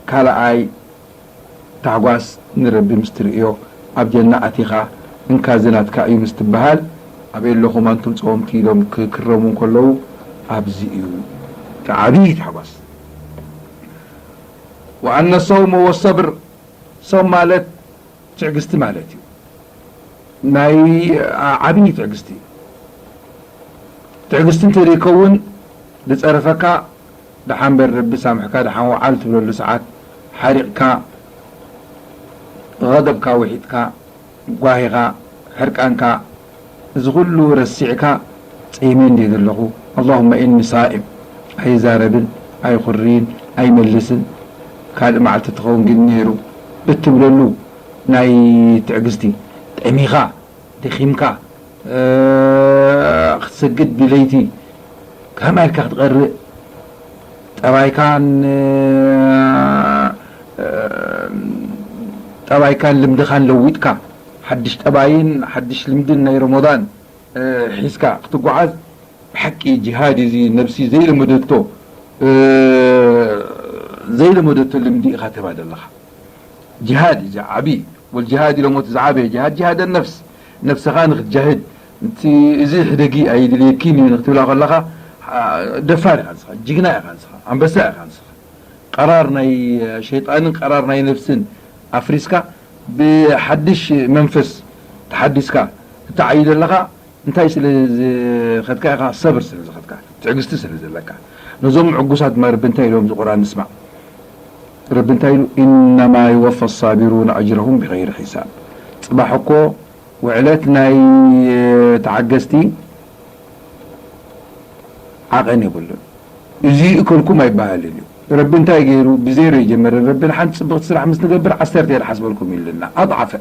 ካልኣይ ታሕጓስ ንረቢ ምስ ትርእዮ፣ ኣብ ጀና ኣቲኻ፣ እንካ እዚ ናትካ እዩ ምስ ትበሃል፣ ኣበይ ኣለኹም ኣንቱም ጸወምቲ ኢሎም ክክረሙ እንከለዉ፣ ኣብዚ እዩ እቲ ዓብዪ ታሕጓስ። ወኣነ ሰውመ ወሰብር፣ ሶም ማለት ትዕግስቲ ማለት እዩ። ናይ ዓብዪ ትዕግስቲ እዩ። ትዕግስቲ እንተዘይከውን፣ ዝጸረፈካ ደሓን በል ረቢ ሳምሕካ፣ ደሓን ወዓል ትብለሉ ሰዓት፣ ሓሪቕካ፣ ቐደብካ ውሒጥካ፣ ጓሂኻ፣ ሕርቃንካ፣ እዚ ኩሉ ረሲዕካ፣ ጸይመ እንድየ ዘለኹ፣ ኣላሁመ ኢኒ ሳኢም፣ ኣይዛረብን፣ ኣይኹርይን፣ ኣይመልስን፣ ካልእ መዓልቲ ትኸውን ግን ነይሩ እትብለሉ ናይ ትዕግስቲ፣ ጠሚኻ፣ ደኺምካ፣ እ፣ ክትሰግድ ብለይቲ ከመይ ኢልካ ክትቐርእ፣ ጠባይካን፣ እ፣ ጠባይካን ልምድኻን ለዊጥካ፣ ሓድሽ ጠባይን ሓድሽ ልምድን ናይ ረመዳን፣ እ፣ ሒዝካ ክትጓዓዝ፣ ብሓቂ ጅሃድ እዚ ነብሲ ዘይለመደቶ፣ እ፣ ዘይለመደቶ ልምዲ ኢኻ ትህባ ዘለኻ። ጅሃድ እዩ ዝዓቢ። ወልጅሃድ ኢሎሞ እቲ ዝዓበየ ጅሃድ ጅሃደ ነፍስ። ነፍስኻ ንኽትጃህድ፣ እቲ እዚ ሕደጊ ኣይድልየኪን እዩ ንክትብላ ከለኻ፣ አ፣ ደፋር ኢኻ ንስኻ፣ ጅግና ኢኻ ንስኻ፣ ኣንበሳ ኢኻ ንስኻ። ቀራር ናይ ሸይጣንን ቀራር ናይ ነፍስን ኣፍሪስካ ብሓድሽ መንፈስ ተሓዲስካ እትዓዩ ዘለኻ እንታይ ስለ ዝኸድካ ኢኻ? ሰብር ስለ ዝኸድካ፣ ትዕግስቲ ስለ ዘለካ። ነዞም ዕጉሳት ድማ ረቢ እንታይ ኢሎም እዚ ቁርኣን ንስማዕ። ረቢ እንታይ ኢሉ? "ኢነማ ይወፈ ሳቢሩን ኣጅረሁም ብገይሪ ሒሳብ።" ጽባሕ እኮ ውዕለት ናይ ተዓገስቲ ዓቐን የብሉን። እዚ ይእከልኩም ኣይበሃልን እዩ። ረቢ እንታይ ገይሩ? ብዜሮ ይጀመረ። ረቢ ንሓንቲ ጽብቕቲ ስራሕ ምስ ንገብር ዓሰርተ እየ ዝሓስበልኩም ኢሉና። ኣضዓፈ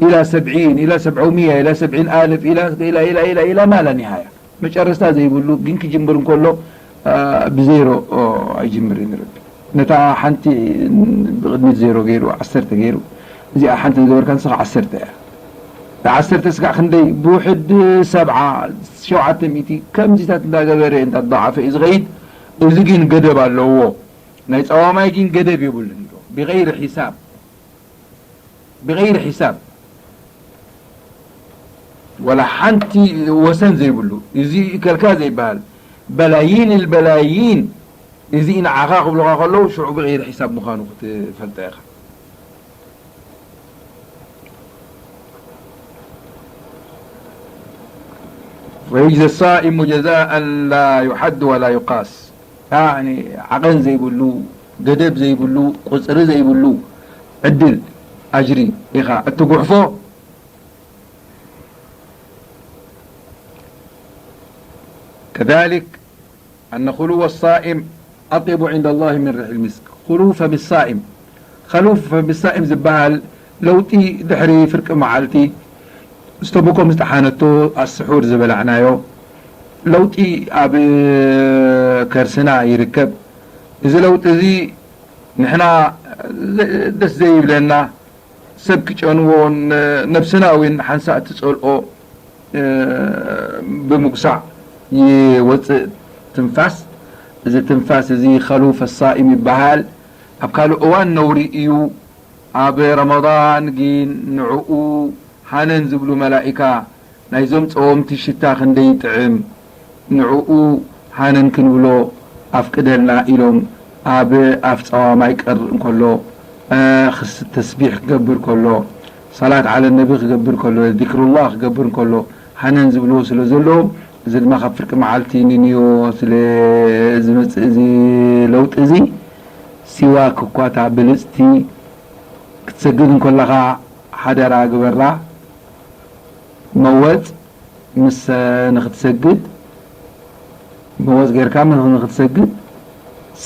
ኢላ ሰብዒን፣ ኢላ ሰብዑሚያ፣ ኢላ ሰብዒን ኣልፍ፣ ኢላ፣ ኢላ፣ ኢላ፣ ኢላ፣ ኢላ ማላ ኒሃያ። መጨረስታ ዘይብሉ ግን ክጅምር እንከሎ፣ አ፣ ብዜሮ፣ ኦ፣ ኣይጅምርን ረቢ። ነታ ሓንቲ ብቕድሚት ዜሮ ገይሩ፣ ዓሰርተ ገይሩ፣ እዚኣ ሓንቲ ዝገበርካ ንስኻ ዓሰርተ እያ። ዓሰርተ ስጋዕ ክንደይ? ብውሕድ ሰብዓ፣ ሸውዓተ ሚእቲ፣ ከምዚታት እንዳገበረ እንዳضዓፈ እዩ ዝኸይድ። እዚ ግን ገደብ ኣለዎ። ናይ ጸዋማይ ግን ገደብ የብሉን ኢሉ። ብገይሪ ሒሳብ፣ ብገይሪ ሒሳብ፣ ወላ ሓንቲ ወሰን ዘይብሉ፣ እዚ ይእከልካ ዘይበሃል፣ በላይን ልበላይን፣ እዚ ንዓኻ ክብሉኻ ከለዉ፣ ሽዑ ብገይሪ ሒሳብ ምዃኑ ክትፈልጦ ኢኻ። ويجزى الصائم جزاء لا يحد ولا يقاس. ያኒ ዓቐን ዘይብሉ፣ ገደብ ዘይብሉ፣ ቁጽሪ ዘይብሉ ዕድል፣ ኣጅሪ ኢኻ እትጉሕፎ። كذلك أن خلو الصائم أطيب عند الله من ريح المسك. خلو فم الصائم. خلو فم الصائم ዝበሃል ለውጢ ድሕሪ ፍርቂ መዓልቲ፣ ስተምኮ ምስ ጠሓነቶ ኣስሑር ዝበላዕናዮ ለውጢ ኣብ ከርስና ይርከብ። እዚ ለውጢ እዚ ንሕና ደስ ዘይብለና፣ ሰብ ክጨንዎ፣ ነብስና እውን ሓንሳእ ትጸልኦ ብምጉሳዕ ይወጽእ ትንፋስ። እዚ ትንፋስ እዚ ከሉፈ ሳኢም ይበሃል። ኣብ ካልእ እዋን ነውሪ እዩ። ኣብ ረመዳን ግን ንዕኡ ሃነን ዝብሉ መላኢካ ናይዞም ጸወምቲ ሽታ ክንደይ ይጥዕም፣ ንዕኡ ሃነን ክንብሎ ኣፍቅደልና ኢሎም ኣብ ኣፍ ጸዋማይ ቀር እንከሎ፣ እ፣ ክስ-፣ ተስቢሕ ክገብር ከሎ፣ ሰላት ዓለ ነቢ ክገብር ከሎ፣ ዚክሩላህ ክገብር እንከሎ፣ ሃነን ዝብልዎ ስለ ዘለዎም፣ እዚ ድማ ካብ ፍርቂ መዓልቲ ንንዮ ስለ ዝመጽእ እዚ ለውጢ እዚ፣ ሲዋክ እኳ እታ ብልጽቲ ክትሰግድ እንከለኻ ሓደራ ግበራ። መወጽ ምስ ንኽትሰግድ፣ መወጽ ጌርካ ምስ ንኽትሰግድ፣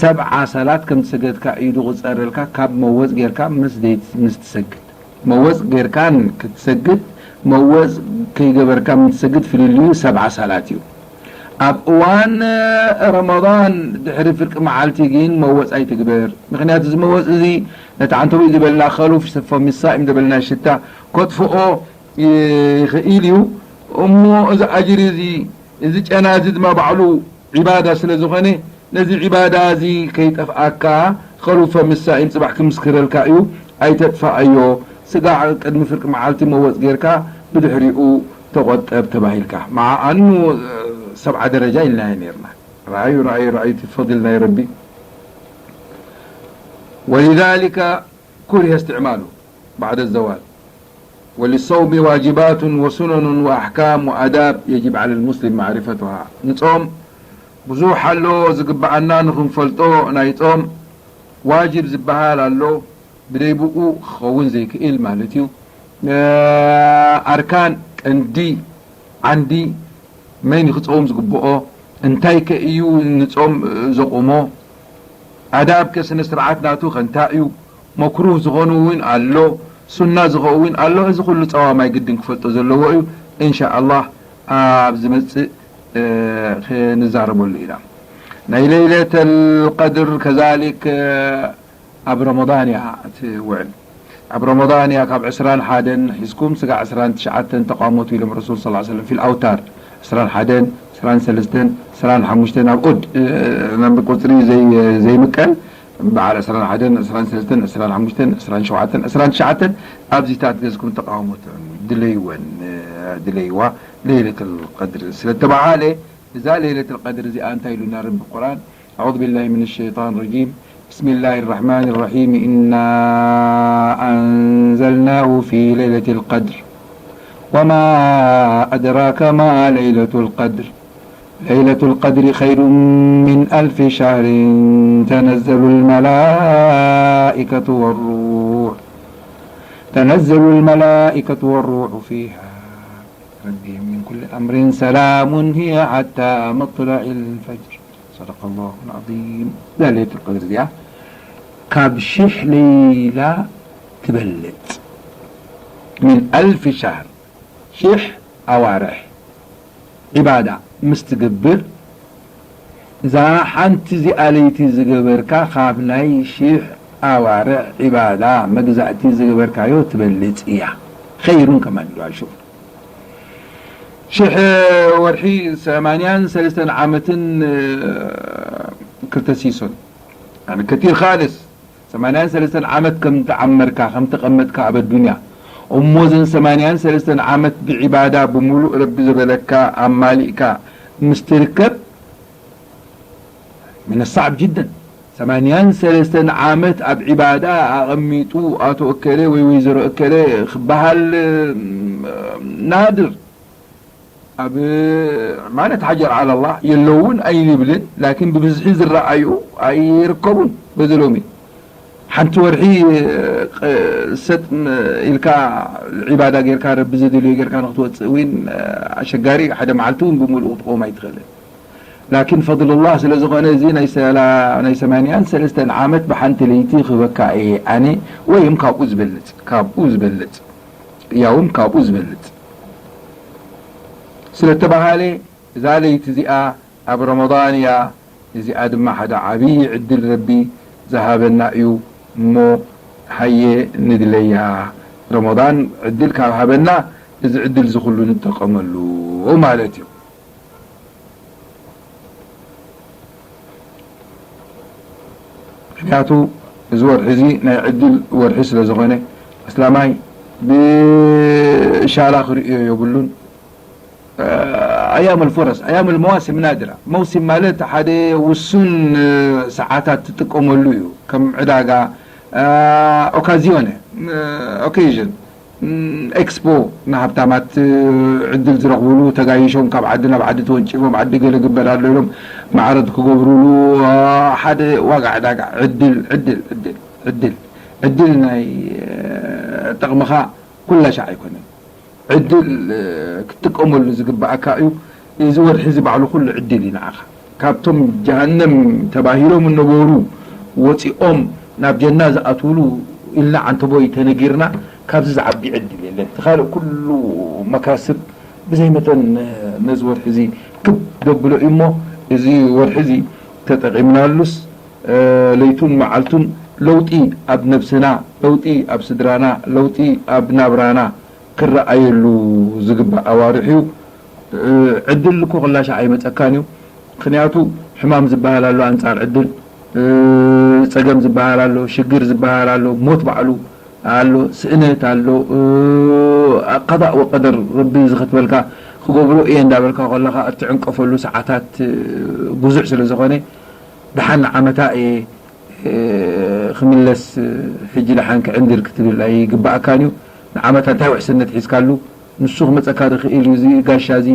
ሰብዓ ሰላት ከም ትሰገድካ እዩ ዝቑጸረልካ፣ ካብ መወጽ ጌርካ ምስ ደይ-፣ ምስ ትሰግድ። መወጽ ጌርካን ክትሰግድ፣ መወጽ ከይገበርካ ምስ ትሰግድ ፍልልዩ ሰብዓ ሰላት እዩ። ኣብ እዋን ረመዳን ድሕሪ ፍርቂ መዓልቲ ግን መወጽ ኣይትግበር። ምኽንያቱ እዚ መወጽ እዚ ነቲ ዓንተዊእ ዝበልና ከሉፍ ፈሚ ሳኢም ዝበልና ሽታ ከጥፍኦ ይኽእል እዩ። እሞ እዚ ኣጅሪ እዚ፣ እዚ ጨና እዚ ድማ ባዕሉ ዒባዳ ስለ ዝኾነ፣ ነዚ ዒባዳ እዚ ከይጠፍኣካ ከሉፈ ምሳኢን ጽባሕ ክምስክረልካ እዩ። ኣይተጥፍኣዮ። ስጋዕ ቅድሚ ፍርቂ መዓልቲ መወጽ ጌርካ ብድሕሪኡ ተቖጠብ ተባሂልካ። መዓ ኣኑ ሰብዓ ደረጃ ኢልናዮ ኔርና። ረኣዩ፣ ረኣዩ፣ ረኣዩ እቲ ፈድል ናይ ረቢ። ولذلك كره استعماله بعد الزوال. وللصوم واجبات وسنن وأحكام وآداب يجب على المسلم معرفتها. ንጾም ብዙሕ ኣሎ ዝግብኣና ንኽንፈልጦ። ናይ ጾም ዋጅብ ዝበሃል ኣሎ፣ ብደይ ብኡ ክኸውን ዘይክእል ማለት እዩ። እ፣ ኣርካን፣ ቀንዲ፣ ዓንዲ፣ መን እዩ ክጸውም ዝግብኦ? እንታይ ከ እዩ ንጾም ዘቑሞ? ኣዳብ ከ ስነ ስርዓት ናቱ ከ እንታይ እዩ? መክሩህ ዝኾኑ እውን ኣሎ፣ ሱና ዝኸውን ኣሎ። እዚ ኩሉ ጸዋማይ ግድን ክፈልጦ ዘለዎ እዩ። እንሻ ኣላህ ኣብ ዝመጽእ፣ እ፣ ክንዛረበሉ ኢና። ናይ ለይለተል ቀድር ከዛሊክ፣ እ፣ ኣብ ረመዳን እያ ትውዕል። ኣብ ረመዳን እያ ካብ ዕስራን ሓደን ሒዝኩም ስጋዕ ዕስራን ትሽዓተን ተቃመቱ ኢሎም ረሱል ሰለላሁ ዐለይሂ ወሰለም ፊል ኣውታር። ዕስራን ሓደን፣ ዕስራን ሰለስተን፣ ዕስራን ሓሙሽተን ኣብ ኡድ፣ እ፣ ናብ ቁጽሪ ዘይ-፣ ዘይምቀል በዓል ዕስራን ሓደን፣ ዕስራን ሰለስተን፣ ዕስራን ሓሙሽተን፣ ዕስራን ሸውዓተን፣ ዕስራን ትሽዓተን ኣብዚታት ገዝኩም ተቃመቱ። ድለይወን፣ እ፣ ድለይዋ ለይለተል ቀድር ስለተባሃለ እዛ ለይለተል ቀድር እዚኣ እንታይ ኢሉና ረቢ ቁርኣን? أعوذ بالله من الشيطان الرجيم. بسم الله الرحمن الرحيم. إنا أنزلناه في ليلة القدر. وما أدراك ما ليلة القدر. ليلة القدر خير من ألف شهر. تنزل الملائكة والروح. تنزل الملائكة والروح فيها. ربهم من كل أمر سلام هي حتى مطلع الفجر. صدق الله العظيم. እዛ ለይለቱል ቀድር እዚኣ ካብ ሽሕ ለይላ ትበልጽ። من ألف شهر، ሽሕ ኣዋርሕ ዒባዳ ምስ ትገብር፣ እዛ ሓንቲ እዚኣ ለይቲ ዝገበርካ ካብ ናይ ሽሕ ኣዋርሕ ዒባዳ መግዛእቲ ዝገበርካዮ ትበልጽ እያ። ኸይሩን ከማን ኢሉ ኣልሹ። ሽሕ ወርሒ ሰማንያን ሰለስተን ዓመትን፣ እ፣ ክልተ ሲሶን። ያኒ ከቲር ኻልስ። ሰማንያን ሰለስተን ዓመት ከም ተዓመርካ፣ ከም ተቐመጥካ ኣብ ኣዱንያ። እሞ እዘን ሰማንያን ሰለስተን ዓመት ብዒባዳ ብምሉእ ረቢ ዝበለካ ኣማሊእካ ምስ ትርከብ፣ ምን ሳዕብ ጅደን። ሰማንያን ሰለስተን ዓመት ኣብ ዒባዳ ኣቐሚጡ ኣቶ እከለ ወይ ወይዘሮ እከለ ክበሃል፣ እ፣ ናድር። ኣብ ማለት ሓጀር ዓላላ የለውን ኣይንብልን፣ ላኪን ብብዝሒ ዝረኣዩ ኣይርከቡን። በዚ ሎሚ ሓንቲ ወርሒ ሰጥ ኢልካ ዒባዳ ጌርካ ረቢ ዘደልዮ ጌርካ ንክትወፅእ እውን ኣሸጋሪ፣ ሓደ መዓልቲ እውን ብምሉኡ ክትቆም ኣይትኽእልን። ላኪን ፈضሉላህ ስለ ዝኾነ እዚ ናይ ሰላ ናይ ሰማንያን ሰለስተን ዓመት ብሓንቲ ለይቲ ክህበካ እየ ኣነ፣ ወይም ካብኡ ዝበልፅ፣ ካብኡ ዝበልፅ፣ ያውም ካብኡ ዝበልፅ ስለ ተባሃለ፣ እዛ ለይቲ እዚኣ ኣብ ረመዳን እያ። እዚኣ ድማ ሓደ ዓብዪ ዕድል ረቢ ዝሃበና እዩ እሞ ሃየ ንድለያ። ረመዳን ዕድል ካብ ሃበና እዚ ዕድል እዚ ኩሉ ንጠቀመሉ ማለት እዩ። ምክንያቱ እዚ ወርሒ እዚ ናይ ዕድል ወርሒ ስለ ዝኾነ ኣስላማይ ብሻላ ክርእዮ የብሉን። ኣያም ልፈረስ ኣያም ልመዋሲም ናድራ። መውሲም ማለት ሓደ ውሱን ሰዓታት ትጥቀመሉ እዩ። ከም ዕዳጋ፣ ኦካዚዮነ፣ ኦኬዥን፣ ኤክስፖ፣ ንሃብታማት ዕድል ዝረኽብሉ፣ ተጋይሾም ካብ ዓዲ ናብ ዓዲ ተወንጪፎም ዓዲ ገለ ግበር ኣሎ ኢሎም ማዕረድ ክገብሩሉ፣ ሓደ ዋጋ ዕዳጋ። ዕድል ዕድል ዕድል ዕድል ዕድል ናይ ጠቕምኻ ኩላ ሻዕ ኣይኮነን። ዕድል ክትጥቀመሉ ዝግባኣካ እዩ። እዚ ወርሒ እዚ ባዕሉ ኩሉ ዕድል እዩ ንዓኻ። ካብቶም ጀሃነም ተባሂሎም እነበሩ ወፂኦም ናብ ጀና ዝኣትውሉ ኢልና ዓንተቦይ ተነጊርና፣ ካብዚ ዝዓቢ ዕድል የለን። እቲ ካልእ ኩሉ መካስብ ብዘይ መጠን ነዚ ወርሒ እዚ ክብ ደብሎ እዩ እሞ፣ እዚ ወርሒ እዚ ተጠቒምናሉስ፣ ለይቱን መዓልቱን ለውጢ ኣብ ነብስና፣ ለውጢ ኣብ ስድራና፣ ለውጢ ኣብ ናብራና ክረኣየሉ ዝግባእ ኣዋርሕ እዩ። ዕድል እኮ ክላሻዕ ኣይመፀካን እዩ። ምክንያቱ ሕማም ዝበሃል ኣሎ ኣንፃር ዕድል፣ ፀገም ዝበሃል ኣሎ፣ ሽግር ዝበሃል ኣሎ፣ ሞት ባዕሉ ኣሎ፣ ስእነት ኣሎ። ቀዳእ ወቀደር ረቢ እዚ ክትበልካ ክገብሮ እየ እንዳበልካ ከለካ እትዕንቀፈሉ ሰዓታት ብዙሕ ስለ ዝኾነ፣ ደሓን ንዓመታ እየ ክምለስ፣ ሕጂ ደሓን ክዕንድር ክትብል ኣይግባኣካን እዩ። ንዓመታ እንታይ ውሕስነት ሒዝካሉ? ንሱ ክመፀካ ዝኽእል እዩ እዚ ጋሻ እዚ፣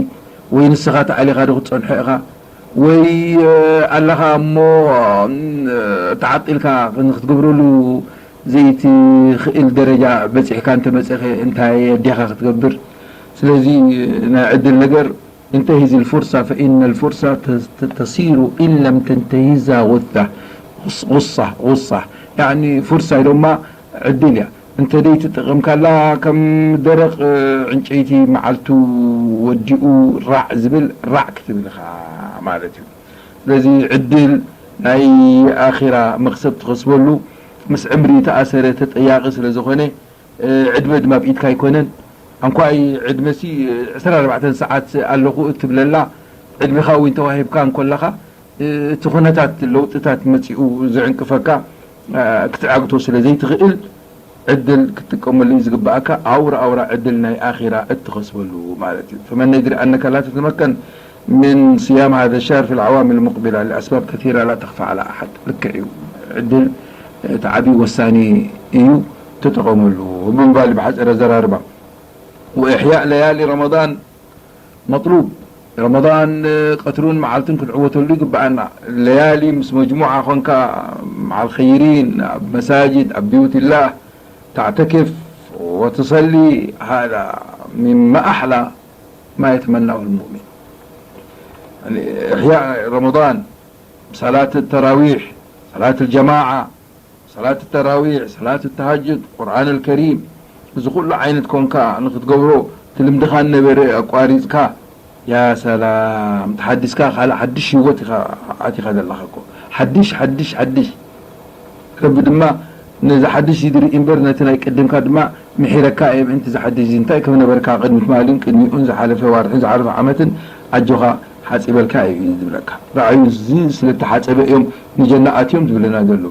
ወይ ንስኻ ተኣሊኻ ዶ ክትፀንሖ ኢኻ፣ ወይ ኣለኻ እሞ ተዓጢልካ ንክትገብረሉ ዘይትኽእል ደረጃ በፂሕካ እንተመፀኸ እንታይ ኣዴኻ ክትገብር? ስለዚ ናይ ዕድል ነገር انتهز الفرصة فإن الفرصة تس- تصير إن لم تنتهزها غثة. غصة غصة يعني فرصة ኢሎማ ዕድል እያ። እንተ ዘይትጥቕምካላ ከም ደረቕ ዕንጨይቲ መዓልቱ ወዲኡ ራዕ ዝብል ራዕ ክትብል ኢኻ ማለት እዩ። ስለዚ ዕድል ናይ ኣኺራ መኽሰብ ትኸስበሉ ምስ ዕምሪ ተኣሰረ ተጠያቒ ስለ ዝኾነ ዕድመ ድማ ኣብ ኢድካ ኣይኮነን። ኣንኳይ ዕድመሲ ዕስራን ኣርባዕተን ሰዓት ኣለኹ እትብለላ ዕድሜኻ እውን ተዋሂብካ እንኮለኻ እቲ ኩነታት ለውጥታት መፂኡ ዝዕንቅፈካ ክትዓግቶ ስለ ዘይትኽእል ዕድል ክትጥቀመሉ እዩ ዝግባኣካ። ኣውራ ኣውራ ዕድል ናይ ኣኺራ እትኸስበሉ ማለት እዩ። فمن يدري أنك لا تتمكن من صيام هذا الشهر في الأعوام المقبلة لأسباب كثيرة لا تخفى على أحد. ልክዕ እዩ። ዕድል እቲ ዓብዪ ወሳኒ እዩ። ተጠቐመሉ ብምባል ብሓፂር ኣዘራርባ وإحياء ليالي رمضان مطلوب. ረመዳን ቀትሩን መዓልቱን ክንዕወተሉ ይግባኣና። ለያሊ ምስ መጅሙዓ ኾንካ مع الخيرين ኣብ መሳጅድ ኣብ بيوت الله تعتكف وتصلي هذا مما أحلى ما يتمناه المؤمن. يعني إحياء رمضان صلاة التراويح صلاة الجماعة صلاة التراويح صلاة التهجد قرآن الكريم እዚ ኩሉ ዓይነት ኮንካ ንክትገብሮ እቲ ልምድኻ ነበረ ኣቋሪፅካ ያ ሰላም ተሓዲስካ ካልእ ሓድሽ ህይወት ኢኻ ኣቲኻ ዘለኻ እኮ ሓድሽ ሓድሽ ሓድሽ ረቢ ድማ ነዚ ሓድሽ እዚ ድርኢ እምበር ነቲ ናይ ቅድምካ ድማ ምሒረካ እየ ምእንቲ እዚ ሓድሽ እዚ እንታይ ከም ነበርካ ቅድሚ ትማልን ቅድሚኡን ዝሓለፈ ዋርሕን ዝሓለፈ ዓመትን ኣጆኻ ሓፂበልካ እዩ ዝብለካ ረኣዩ እዚ ስለተሓፀበ እዮም ንጀና ኣትዮም ዝብለና ዘሎ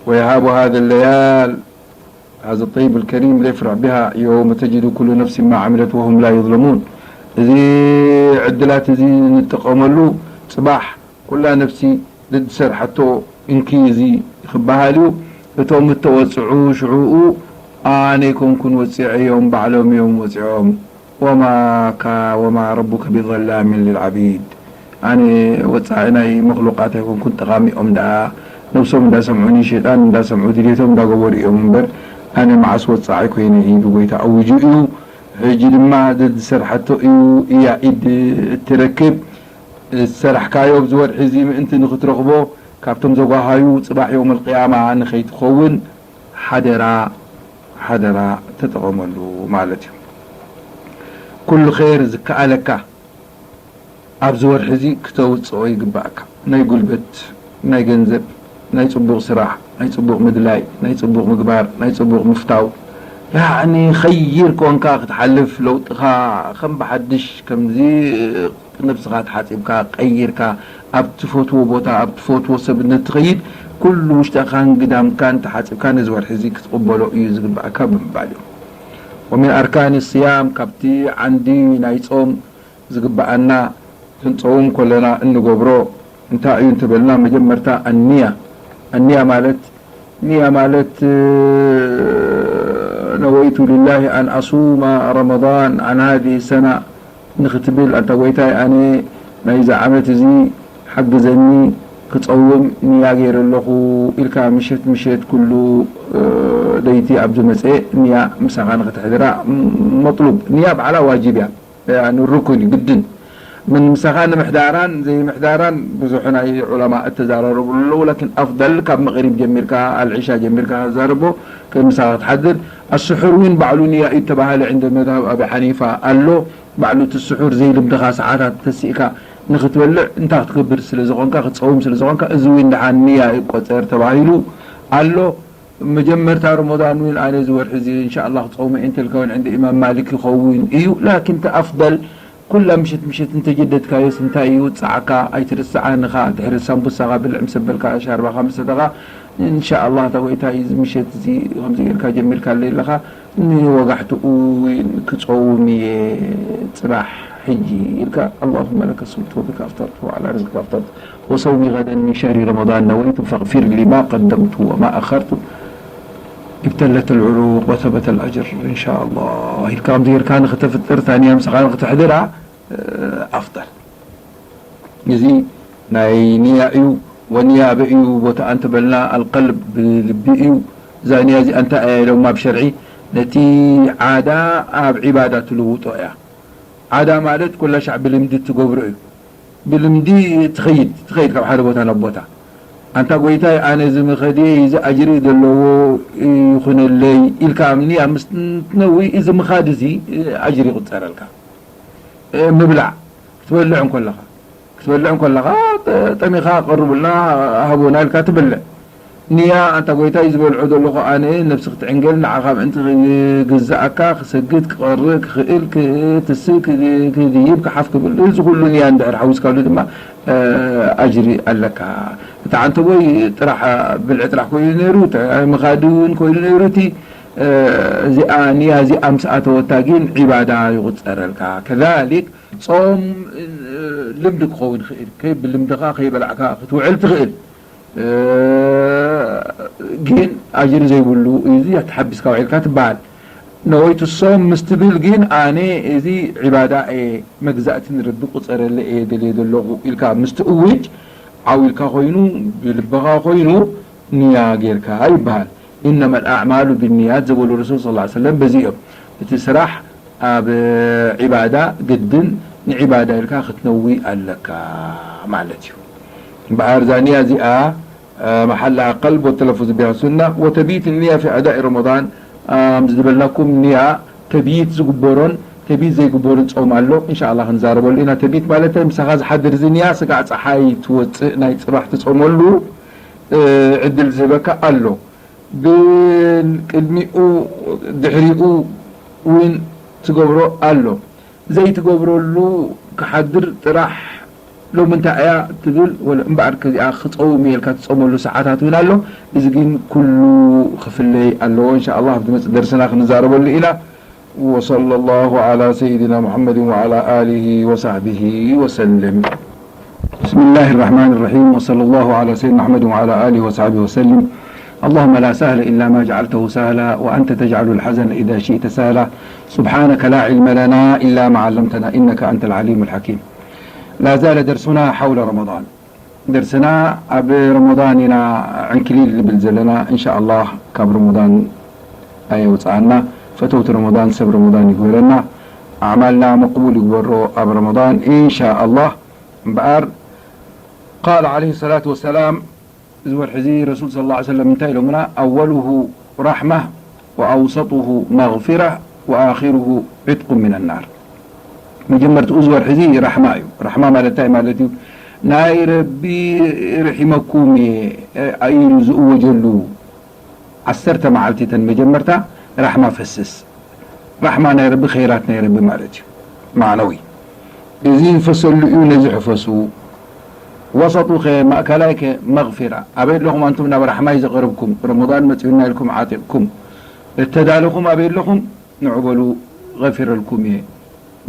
ويهاب هذا الليال هذا الطيب الكريم ليفرح بها يوم تجد كل نفس ما عملت وهم لا يظلمون እዚ ዕድላት እዚ ንጥቀመሉ ፅባሕ ኩላ ነፍሲ ዝድሰርሓቶ እንኪ እዚ ክበሃል እዩ እቶም እተወፅዑ ሽዑኡ ኣነ ኣይኮንኩን ወፂዐዮም ባዕሎም እዮም ወፂዖም ወማ ካ-፣ ወማ ረቡከ ቢዘላሚን ሊልዓቢድ። ኣነ ወጻዒ ናይ መኽሉቃት ኣይኮንኩን፣ ጠቓሚኦም ደኣ ነብሶም እንዳሰምዑኒ፣ ሸይጣን እንዳሰምዑ፣ ድሌቶም እንዳገበሩ እዮም እምበር፣ ኣነ መዓስ ወጻዒ ኮይነ ኢሉ ጎይታ ኣዊጁ እዩ። ሕጂ ድማ ዘዝሰርሓቶ እዩ፣ እያ ኢድ እትረክብ። ዝሰርሕካዮ ኣብዚ ወርሒ እዚ ምእንቲ ንኽትረኽቦ፣ ካብቶም ዘጓሃዩ ጽባሕ የውመል ቅያማ ንኸይትኸውን ሓደራ፣ ሓደራ ተጠቐመሉ ማለት እዩ። ኩሉ ኸይር ዝከኣለካ ኣብዚ ወርሒ እዚ ክተውጽኦ ይግባእካ። ናይ ጉልበት፣ ናይ ገንዘብ፣ ናይ ጽቡቕ ስራሕ፣ ናይ ጽቡቕ ምድላይ፣ ናይ ጽቡቕ ምግባር፣ ናይ ጽቡቕ ምፍታው፣ ያዕኒ ኸይር ኮንካ ክትሓልፍ፣ ለውጥኻ ከም ብሓድሽ ከምዚ ነብስኻ ተሓጺብካ፣ ቀይርካ፣ ኣብ ትፈትዎ ቦታ፣ ኣብ ትፈትዎ ሰብ ንትኸይድ፣ ኩሉ ውሽጥኻን ግዳምካን ተሓጺብካ ነዚ ወርሒ እዚ ክትቕበሎ እዩ ዝግባእካ ብምባል እዩ። ወሚን ኣርካን ስያም፣ ካብቲ ዓንዲ ናይ ጾም ዝግበኣና ክንጸውም ከለና እንገብሮ እንታይ እዩ እንተበልና፣ መጀመርታ ኣንያ። ኣንያ ማለት፣ ንያ ማለት፣ ነወይቱ ሊላሂ ኣን ኣሱማ ረመዳን ኣን ሃዚ ሰና ንኽትብል፣ ኣንታ ጎይታይ፣ ኣነ ናይዚ ዓመት እዚ ሓግዘኒ ክጸውም ንያ ገይረ ኣለኹ ኢልካ፣ ምሸት ምሸት ኩሉ ለይቲ ኣብ ዝመጸ ንያ ምሳኻ ንኽትሕድራ መጥሉብ። ንያ ባዕላ ዋጅብ እያ። ያኒ ሩኩን እዩ፣ ግድን። ምን ምሳኻ ንምሕዳራን ዘይምሕዳራን ብዙሕ ናይ ዑለማ እተዛራረብሉ ኣለዉ። ላኪን ኣፍደል ካብ መቕሪብ ጀሚርካ፣ ኣልዒሻ ጀሚርካ ዛርቦ፣ ከምሳኻ ክትሓድር። ኣስሑር እውን ባዕሉ ንያ እዩ ተባሃለ ዕንደ መዝሃብ ኣቢ ሓኒፋ ኣሎ። ባዕሉ እቲ ስሑር ዘይልምድኻ ሰዓታት ተሲእካ ንኽትበልዕ እንታይ ክትገብር ስለ ዝኾንካ፣ ክትጸውም ስለ ዝኾንካ፣ እዚ እውን ደሓን ንያ ይቆጸር ተባሂሉ ኣሎ። መጀመርታ ረመዳን እውን ኣነ እዚ ወርሒ እዚ እንሻኣላህ ክጸውሞ እየ እንተልካ እውን ዕንዲ ኢማም ማሊክ ይኸውን እዩ። ላኪን እቲ ኣፍደል ኩላ ምሸት ምሸት እንተጀደድካዮስ እንታይ እዩ ውጽዓካ? ኣይትርስዓ ንኻ ድሕሪ ሳምቡሳኻ ብልዕ ምስ በልካ ሻርባኻ ምስ ሰተኻ እንሻኣላህ እታ ጎይታይ እዚ ምሸት እዚ ከምዚ ጌርካ ጀሚርካለይ ኣለኻ ንወጋሕትኡ እውን ክጸውም እየ ጽባሕ ሕጂ ኢልካ ኣላሁመ ለከ ሱምቱ ወቢካ ኣፍጠርቱ ወዓላ ርዝቅካ ኣፍጠርቱ ወሰውሚ ገደን ሚን ሸህሪ ረመዳን ነወይቱ ፈግፊር ሊ ማ ቀደምቱ ወማ ኣኸርቱ ኢብተለት ልዑሩቅ ወተበተ ልኣጅር እንሻኣላህ ኢልካ ከምዚ ጌርካ ንኽተፍጥር ታንያ ምሳኻ ንኽተሕድራ ኣፍጠር። እዚ ናይ ንያ እዩ። ወንያ በይ እዩ ቦታኣ እንተበልና ኣልቀልብ ብልቢ እዩ። እዛ ንያ እዚኣ እንታይ እያ ኢሎማ ብሸርዒ ነቲ ዓዳ ኣብ ዒባዳ ትልውጦ እያ። ዓዳ ማለት ኩላ ሻዕ ብልምዲ ትገብሮ እዩ። ብልምዲ ትኸይድ ትኸይድ ካብ ሓደ ቦታ ናብ ቦታ ኣንታ ጎይታይ ኣነ እዚ ምኸድየ እዚ ኣጅሪ ዘለዎ ይኹነለይ ኢልካ ንያ ምስ ትነዊ እዚ ምኻድ እዚ ኣጅሪ ይቁፀረልካ። ምብላዕ ክትበልዕ እንከለኻ ክትበልዕ እንከለኻ ጠሚኻ ቀርቡልና ሃቦና ኢልካ ትበልዕ። ንያ ኣንታ ጎይታይ ዝበልዖ ዘለኹ ኣነ ነብሲ ክትዕንገል ንዓኻ ምእንቲ ክግዝኣካ ክሰግድ ክቐርእ ክኽእል ክትስእ ክድይብ ክሓፍ ክብል እዚ ኩሉ ንያ እንድሕር ሓዊስካሉ ድማ ኣጅሪ ኣለካ። እቲ ዓንተቦይ ጥራሕ ብልዒ ጥራሕ ኮይኑ ነይሩ ምኻዲ እውን ኮይኑ ነይሩ እቲ እዚኣ ንያ እዚኣ ምስ ኣተወታ ግን ዒባዳ ይቑፀረልካ። ከዛሊክ ጾም ልምዲ ክኸውን ይኽእል፣ ከይ ብልምድኻ ከይበላዕካ ክትውዕል ትኽእል። ግን ኣጅሪ ዘይብሉ እዩ እዚ ተሓቢስካ ውዒልካ ትበሃል። ነወይቱ ሶም ምስ ትብል ግን ኣነ እዚ ዒባዳ እየ መግዛእቲ ንረቢ ቁፀረለ እየ ደልየ ዘለኹ ኢልካ ምስ ትእውጅ ዓው ኢልካ ኮይኑ ብልብኻ ኮይኑ ንያ ጌርካ ይበሃል። ኢነማ ኣልኣዕማሉ ብንያት ዝበሉ ረሱል ስ ሰለም በዚ እዮም። እቲ ስራሕ ኣብ ዒባዳ ግድን ንዒባዳ ኢልካ ክትነዊ ኣለካ ማለት እዩ። እምበኣር እዛ ንያ እዚኣ መሓላ ቀልብ ወተለፉዝ ቢሃ ሱና ወተቢት ንያ ፊ ኣዳኢ ረመዳን ዝብልናኩም ንያ ተቢት ዝግበሮን ተቢት ዘይግበርን ጾም ኣሎ። እንሻላ ክንዛረበሉ ኢና። ተቢት ማለት ምሳኻ ዝሓድር እዚ ንያ ስጋዕ ፀሓይ ትወፅእ ናይ ፅባሕ ትፀመሉ ዕድል ዝህበካ ኣሎ። ግን ቅድሚኡ ድሕሪኡ እውን ትገብሮ ኣሎ። ዘይትገብረሉ ክሓድር ጥራሕ ሎሚ እንታይ እያ ትብል ወለ እምበኣር ከዚኣ ክፀውም እየ ኢልካ ትፀመሉ ሰዓታት እውን ኣሎ። እዚ ግን ኩሉ ክፍለይ ኣለዎ። እንሻ ኣላህ ኣብ ዝመፅእ ደርስና ክንዛረበሉ ኢና። وصلى الله على سيدنا محمد وعلى آله وصحبه وسلم. بسم الله الرحمن الرحيم. وصلى الله على سيدنا محمد وعلى آله وصحبه وسلم. اللهم لا سهل إلا ما جعلته سهلا وأنت تجعل الحزن إذا شئت سهلا. سبحانك لا علم لنا إلا ما علمتنا إنك أنت العليم الحكيم. لا زال درسنا حول رمضان. درسنا ኣብ ረመዳን ኢና ዕንክሊል ንብል ዘለና። إن شاء الله ካብ ረመዳን ኣየውፅኣና። ፈተውቲ ረመዳን፣ ሰብ ረመዳን ይግበረና። ኣዕማልና መቕቡል ይግበሮ ኣብ ረመዳን إن شاء الله። እምበኣር قال عليه الصلاة والسلام፣ እዚ ወርሒ እዚ ረሱል صلى الله عليه وسلم እንታይ ኢሎምና? أوله رحمة وأوسطه مغفرة وآخره عتق من النار። መጀመርትኡ እዚ ወርሒ እዚ ራሕማ እዩ። ራሕማ ማለት እንታይ ማለት እዩ? ናይ ረቢ ርሒመኩም እየ ኢሉ ዝእወጀሉ ዓሰርተ መዓልቲ፣ እተን መጀመርታ ራሕማ ፈስስ። ራሕማ ናይ ረቢ፣ ኸይራት ናይ ረቢ ማለት እዩ። ማዕነዊ እዚ ዝፈሰሉ እዩ። ነዚ ሕፈሱ። ወሰጡ ከ፣ ማእከላይ ከ፣ መግፊራ። ኣበይ ኣለኹም ኣንቱም ናብ ራሕማይ ዝቐረብኩም? ረመዳን መጺኡና ኢልኩም ዓጢቕኩም እተዳለኹም ኣበይ ኣለኹም? ንዑ በሉ፣ ገፊረልኩም እየ።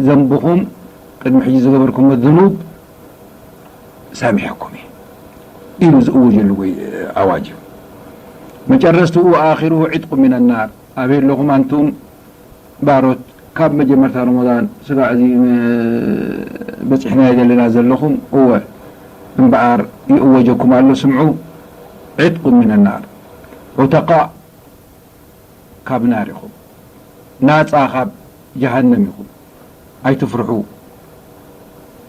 ዘንብኹም፣ ቅድሚ ሕጂ ዝገበርኩሞ ዝኑብ ሳሚሐኩም እየ ኢሉ ዝእውጀሉ ወይ ኣዋጅ እዩ። መጨረስትኡ፣ ኣኺሩሁ ዒጥቁ ሚነ ናር። ኣበይ ኣለኹም ኣንቱም ባሮት ካብ መጀመርታ ረመዳን ስጋዕ እዚ በጺሕናዮ ዘለና ዘለኹም? እወ እምበኣር ይእወጀኩም ኣሎ፣ ስምዑ። ዒጥቁ ሚነ ናር፣ ዑተቃእ ካብ ናር ኢኹም፣ ናጻ ካብ ጀሃነም ኢኹም። ኣይትፍርሑ።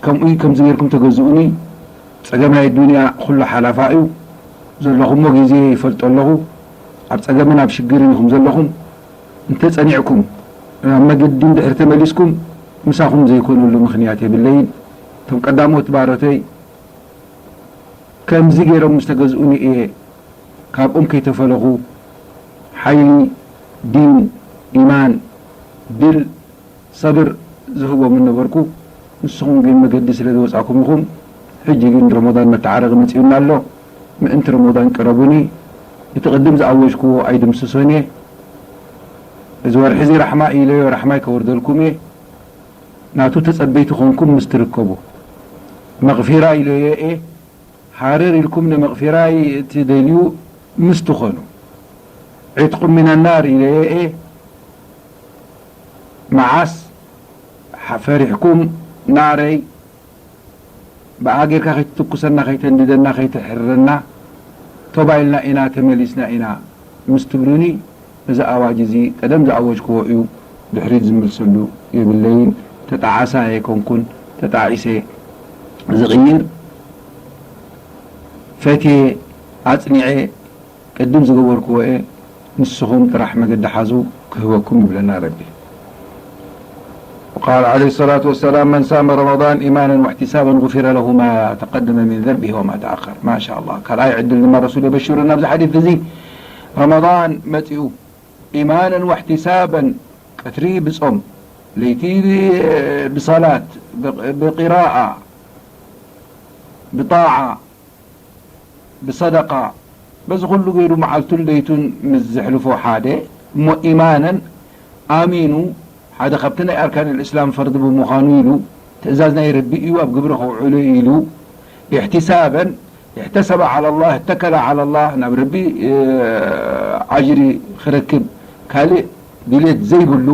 ከምኡ ከምዚ ጌርኩም ተገዝኡኒ። ጸገም ናይ ዱንያ ኩሉ ሓላፋ እዩ። ዘለኹሞ ግዜ ይፈልጦ ኣለኹ። ኣብ ጸገምን ኣብ ሽግርን ኢኹም ዘለኹም። እንተ ጸኒዕኩም፣ ናብ መገዲ እንድሕር ተመሊስኩም፣ ምሳኹም ዘይኮነሉ ምኽንያት የብለይን። እቶም ቀዳሞት ባሮተይ ከምዚ ገይሮም ምስ ተገዝኡኒ እየ ካብኦም ከይተፈለኹ ሓይሊ፣ ዲን፣ ኢማን፣ ድል፣ ሰብር ዝህቦም ነበርኩ። ንስኹም ግን መገዲ ስለ ዝወጻእኩም ኢኹም። ሕጂ ግን ረመዳን መተዓረቒ መጺኡና ኣሎ። ምእንቲ ረመዳን ቅረቡኒ። እቲ ቅድም ዝኣወጅክዎ ኣይድምስሶን እየ። እዚ ወርሒ እዚ ራሕማ ኢለዮ፣ ራሕማይ ከወርደልኩም እየ። ናቱ ተጸበይቲ ኮንኩም ምስ ትርከቡ፣ መቕፊራ ኢለዮ እየ። ሃረር ኢልኩም ንመቕፊራይ እትደልዩ ምስ ትኾኑ፣ ዒትቁ ሚነ ናር ኢለዮ እየ። መዓስ ፈሪሕኩም ናረይ ብኣ ጌርካ ከይትትኩሰና፣ ከይተንድደና፣ ከይትሕርረና፣ ቶባ ኢልና ኢና፣ ተመሊስና ኢና ምስ ትብሉኒ፣ እዚ ኣዋጅ እዚ ቀደም ዝኣወጅክዎ እዩ፣ ድሕሪት ዝምልሰሉ የብለይን። ተጣዓሳ ኣይኮንኩን፣ ተጣዒሰ ዝቕይር፣ ፈትየ፣ ኣጽኒዐ፣ ቅድም ዝገበርክዎ እየ፣ ንስኹም ጥራሕ መገዲ ሓዙ ክህበኩም ይብለና ረቢ። وقال عليه الصلاة والسلام: من صام رمضان إيمانا واحتسابا غفر له ما تقدم من ذنبه وما تأخر. ما شاء الله. ካልኣይ ዕድል ድማ ረሱል የበሽሩና ኣብዚ ሓዲስ እዚ። ረመዳን መጺኡ፣ ኢማናን ወሕቲሳባን፣ ቀትሪ ብጾም፣ ለይቲ ብሰላት፣ ብቕ-፣ ብቂራኣ፣ ብጣዓ፣ ብሰደቃ፣ በዚ ኩሉ ገይሩ መዓልቱን ለይቱን ምስ ዘሕልፎ ሓደ፣ እሞ ኢማናን ኣሚኑ፣ ሓደ ካብቲ ናይ ኣርካን ልእስላም ፈርዲ ብምዃኑ ኢሉ፣ ትእዛዝ ናይ ረቢ እዩ ኣብ ግብሪ ከውዕሎ ኢሉ፣ ኢሕቲሳበን፣ ኢሕተሰበ ዓላ ላህ፣ እተከለ ዓላ ላህ፣ ናብ ረቢ፣ እ፣ ኣጅሪ ክረክብ ካልእ ድሌት ዘይብሉ፣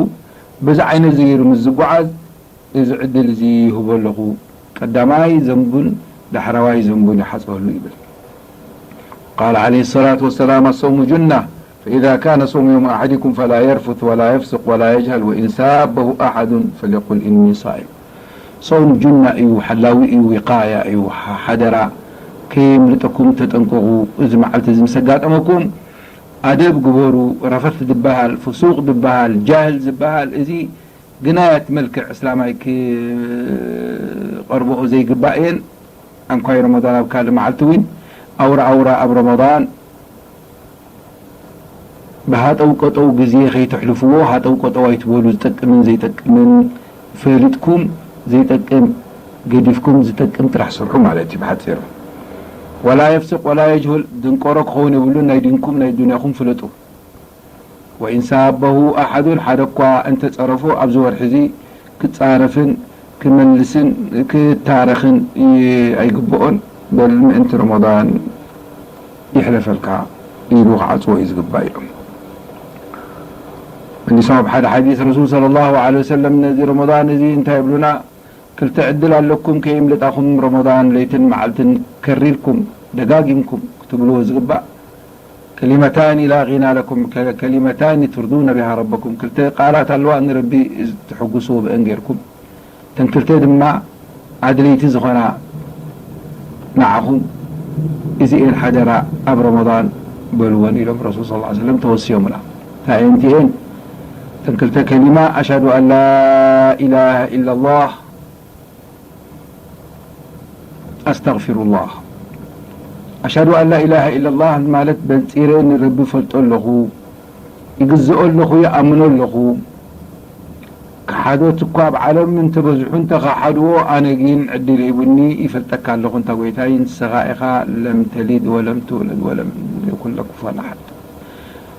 በዚ ዓይነት እዚ ገይሩ ምስ ዝጓዓዝ፣ እዚ ዕድል እዚ ይህቦ ኣለኹ፣ ቀዳማይ ዘንቡን ዳሕረዋይ ዘንቡን ይሓጽበሉ ይብል። قال عليه الصلاة والسلام: الصوم جنة، فإذا كان صوم يوم أحدكم فلا يرفث ولا يفسق ولا يجهل، وإن سابه أحد فليقل إني صائم. ጾም ጁና እዩ፣ ሓላዊ እዩ፣ ዊቃያ እዩ። ሓ-፣ ሓደራ ከየምልጠኩም ተጠንቀቑ። እዚ መዓልቲ እዚ ምስ ኣጋጠመኩም ኣደብ ግበሩ። ረፈት ዝበሃል፣ ፍሱቕ ዝበሃል፣ ጃህል ዝበሃል፣ እዚ ግናያት መልክዕ እስላማይ ክቐርብኦ ዘይግባእ እየን። ኣንኳይ ረመዳን ኣብ ካልእ መዓልቲ እውን ኣውራ ኣውራ ኣብ ረመዳን ብሃጠው ቀጠው ግዜ ከይተሕልፍዎ፣ ሃጠው ቀጠው ኣይትበሉ። ዝጠቅምን ዘይጠቅምን ፈሊጥኩም፣ ዘይጠቅም ገዲፍኩም፣ ዝጠቅም ጥራሕ ስርሑ ማለት እዩ ብሓፂሩ። ወላ የፍስቅ ወላ የጅሁል፣ ድንቆሮ ክኸውን የብሉን። ናይ ዲንኩም ናይ ዱንያኹም ፍለጡ። ወኢን ሳበሁ ኣሓዱን፣ ሓደ እኳ እንተጸረፎ፣ ኣብዚ ወርሒ እዚ ክጻረፍን ክመልስን ክታረኽን ይ-፣ ኣይግብኦን። በል ምእንቲ ረመዳን ይሕለፈልካ። ኢሉ ክዓጽዎ እዩ ዝግባእ እዮም። መሊሶም ኣብ ሓደ ሓዲስ ረሱል ሰለላሁ ዐለይሂ ወሰለም ነዚ ረመዳን እዚ እንታይ ይብሉና? ክልተ ዕድል ኣለኩም ከይምልጣኹም ረመዳን ለይትን መዓልትን ከሪርኩም ደጋጊምኩም ክትብልዎ ዝግባእ። ከሊመታኒ ላ ጊና ለኩም፣ ከ-፣ ከሊመታኒ ትርዱነ ቢሃ ረበኩም። ክልተ ቃላት ኣለዋ ንረቢ ትሕጉስዎ ብአን ጌርኩም። እተን ክልተ ድማ ኣድለይቲ ዝኾና ንዓኹም እዚኤን ሓደራ ኣብ ረመዳን በልወን ኢሎም ረሱል ሰለላሁ ዐለይሂ ወሰለም ተወስዮምና። እንታይ እየን እቲኤን? እተን ክልተ ከሊማ ኣሽሃዱ ኣን ላ ኢላሃ ኢላላህ ኣስተግፊሩላህ። ኣሽሃዱ ኣን ላ ኢላሃ ኢላላህ ማለት በንጺረ ንረቢ ፈልጦ ኣለኹ፣ ይግዝኦ ኣለኹ፣ ይኣምኖ ኣለኹ። ከሓዶት እኳ ኣብ ዓለም እንተበዝሑ እንተኸሓድዎ፣ ኣነ ግን ዕድል ሂቡኒ፣ ይፈልጠካ ኣለኹ እንታ ጎይታይ፣ ንስኻ ኢኻ ለም ተሊድ ወለም ትውለድ ወለም የኩን ለካ ኩፉወን ኣሓድ።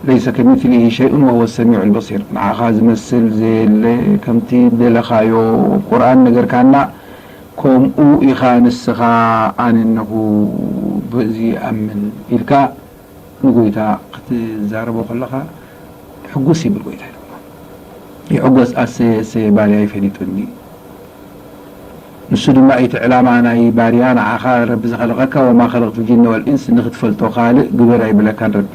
ለይሰ ከሚስሊሂ ሸይኡን ወሁወ ሰሚዑል በሲር። ንዓኻ ዝመስል ዘየለ፣ ከምቲ ደለኻዮ ቁርኣን ነገርካና፣ ከምኡ ኢኻ ንስኻ፣ ኣነ እነኹ በዚ ይኣምን ኢልካ ንጎይታ ክትዛረቦ ከለኻ፣ ሕጉስ ይብል ጎይታ ድማ። ይሕጎስ፣ ኣሰየ፣ ኣሰየ፣ ባርያይ ፈሊጡኒ። ንሱ ድማ እቲ ዕላማ ናይ ባርያ ንዓኻ ረቢ ዝኸለቐካ፣ ወማ ኸለቕቱ ጅነ ወልኢንስ ንኽትፈልጦ ካልእ ግበር ኣይብለካን ረቢ።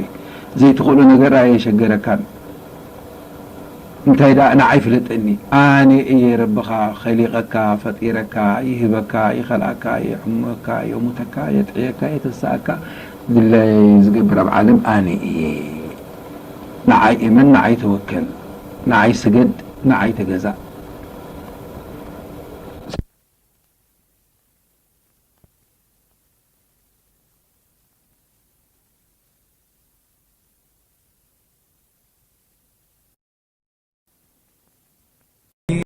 ዘይትኽእሎ ነገር ኣየሸገረካን። እንታይ ደኣ ንዓይ ፍለጠኒ። ኣነ እየ ረብኻ፣ ኸሊቐካ፣ ፈጢረካ፣ ይህበካ፣ ይኸልኣካ፣ የሕምመካ፣ የሙተካ፣ የጥዕየካ፣ የተስኣካ፣ ድላየይ ዝገብር ኣብ ዓለም ኣነ እየ። ንዓይ እመን፣ ንዓይ ተወከል፣ ንዓይ ስገድ፣ ንዓይ ተገዛእ።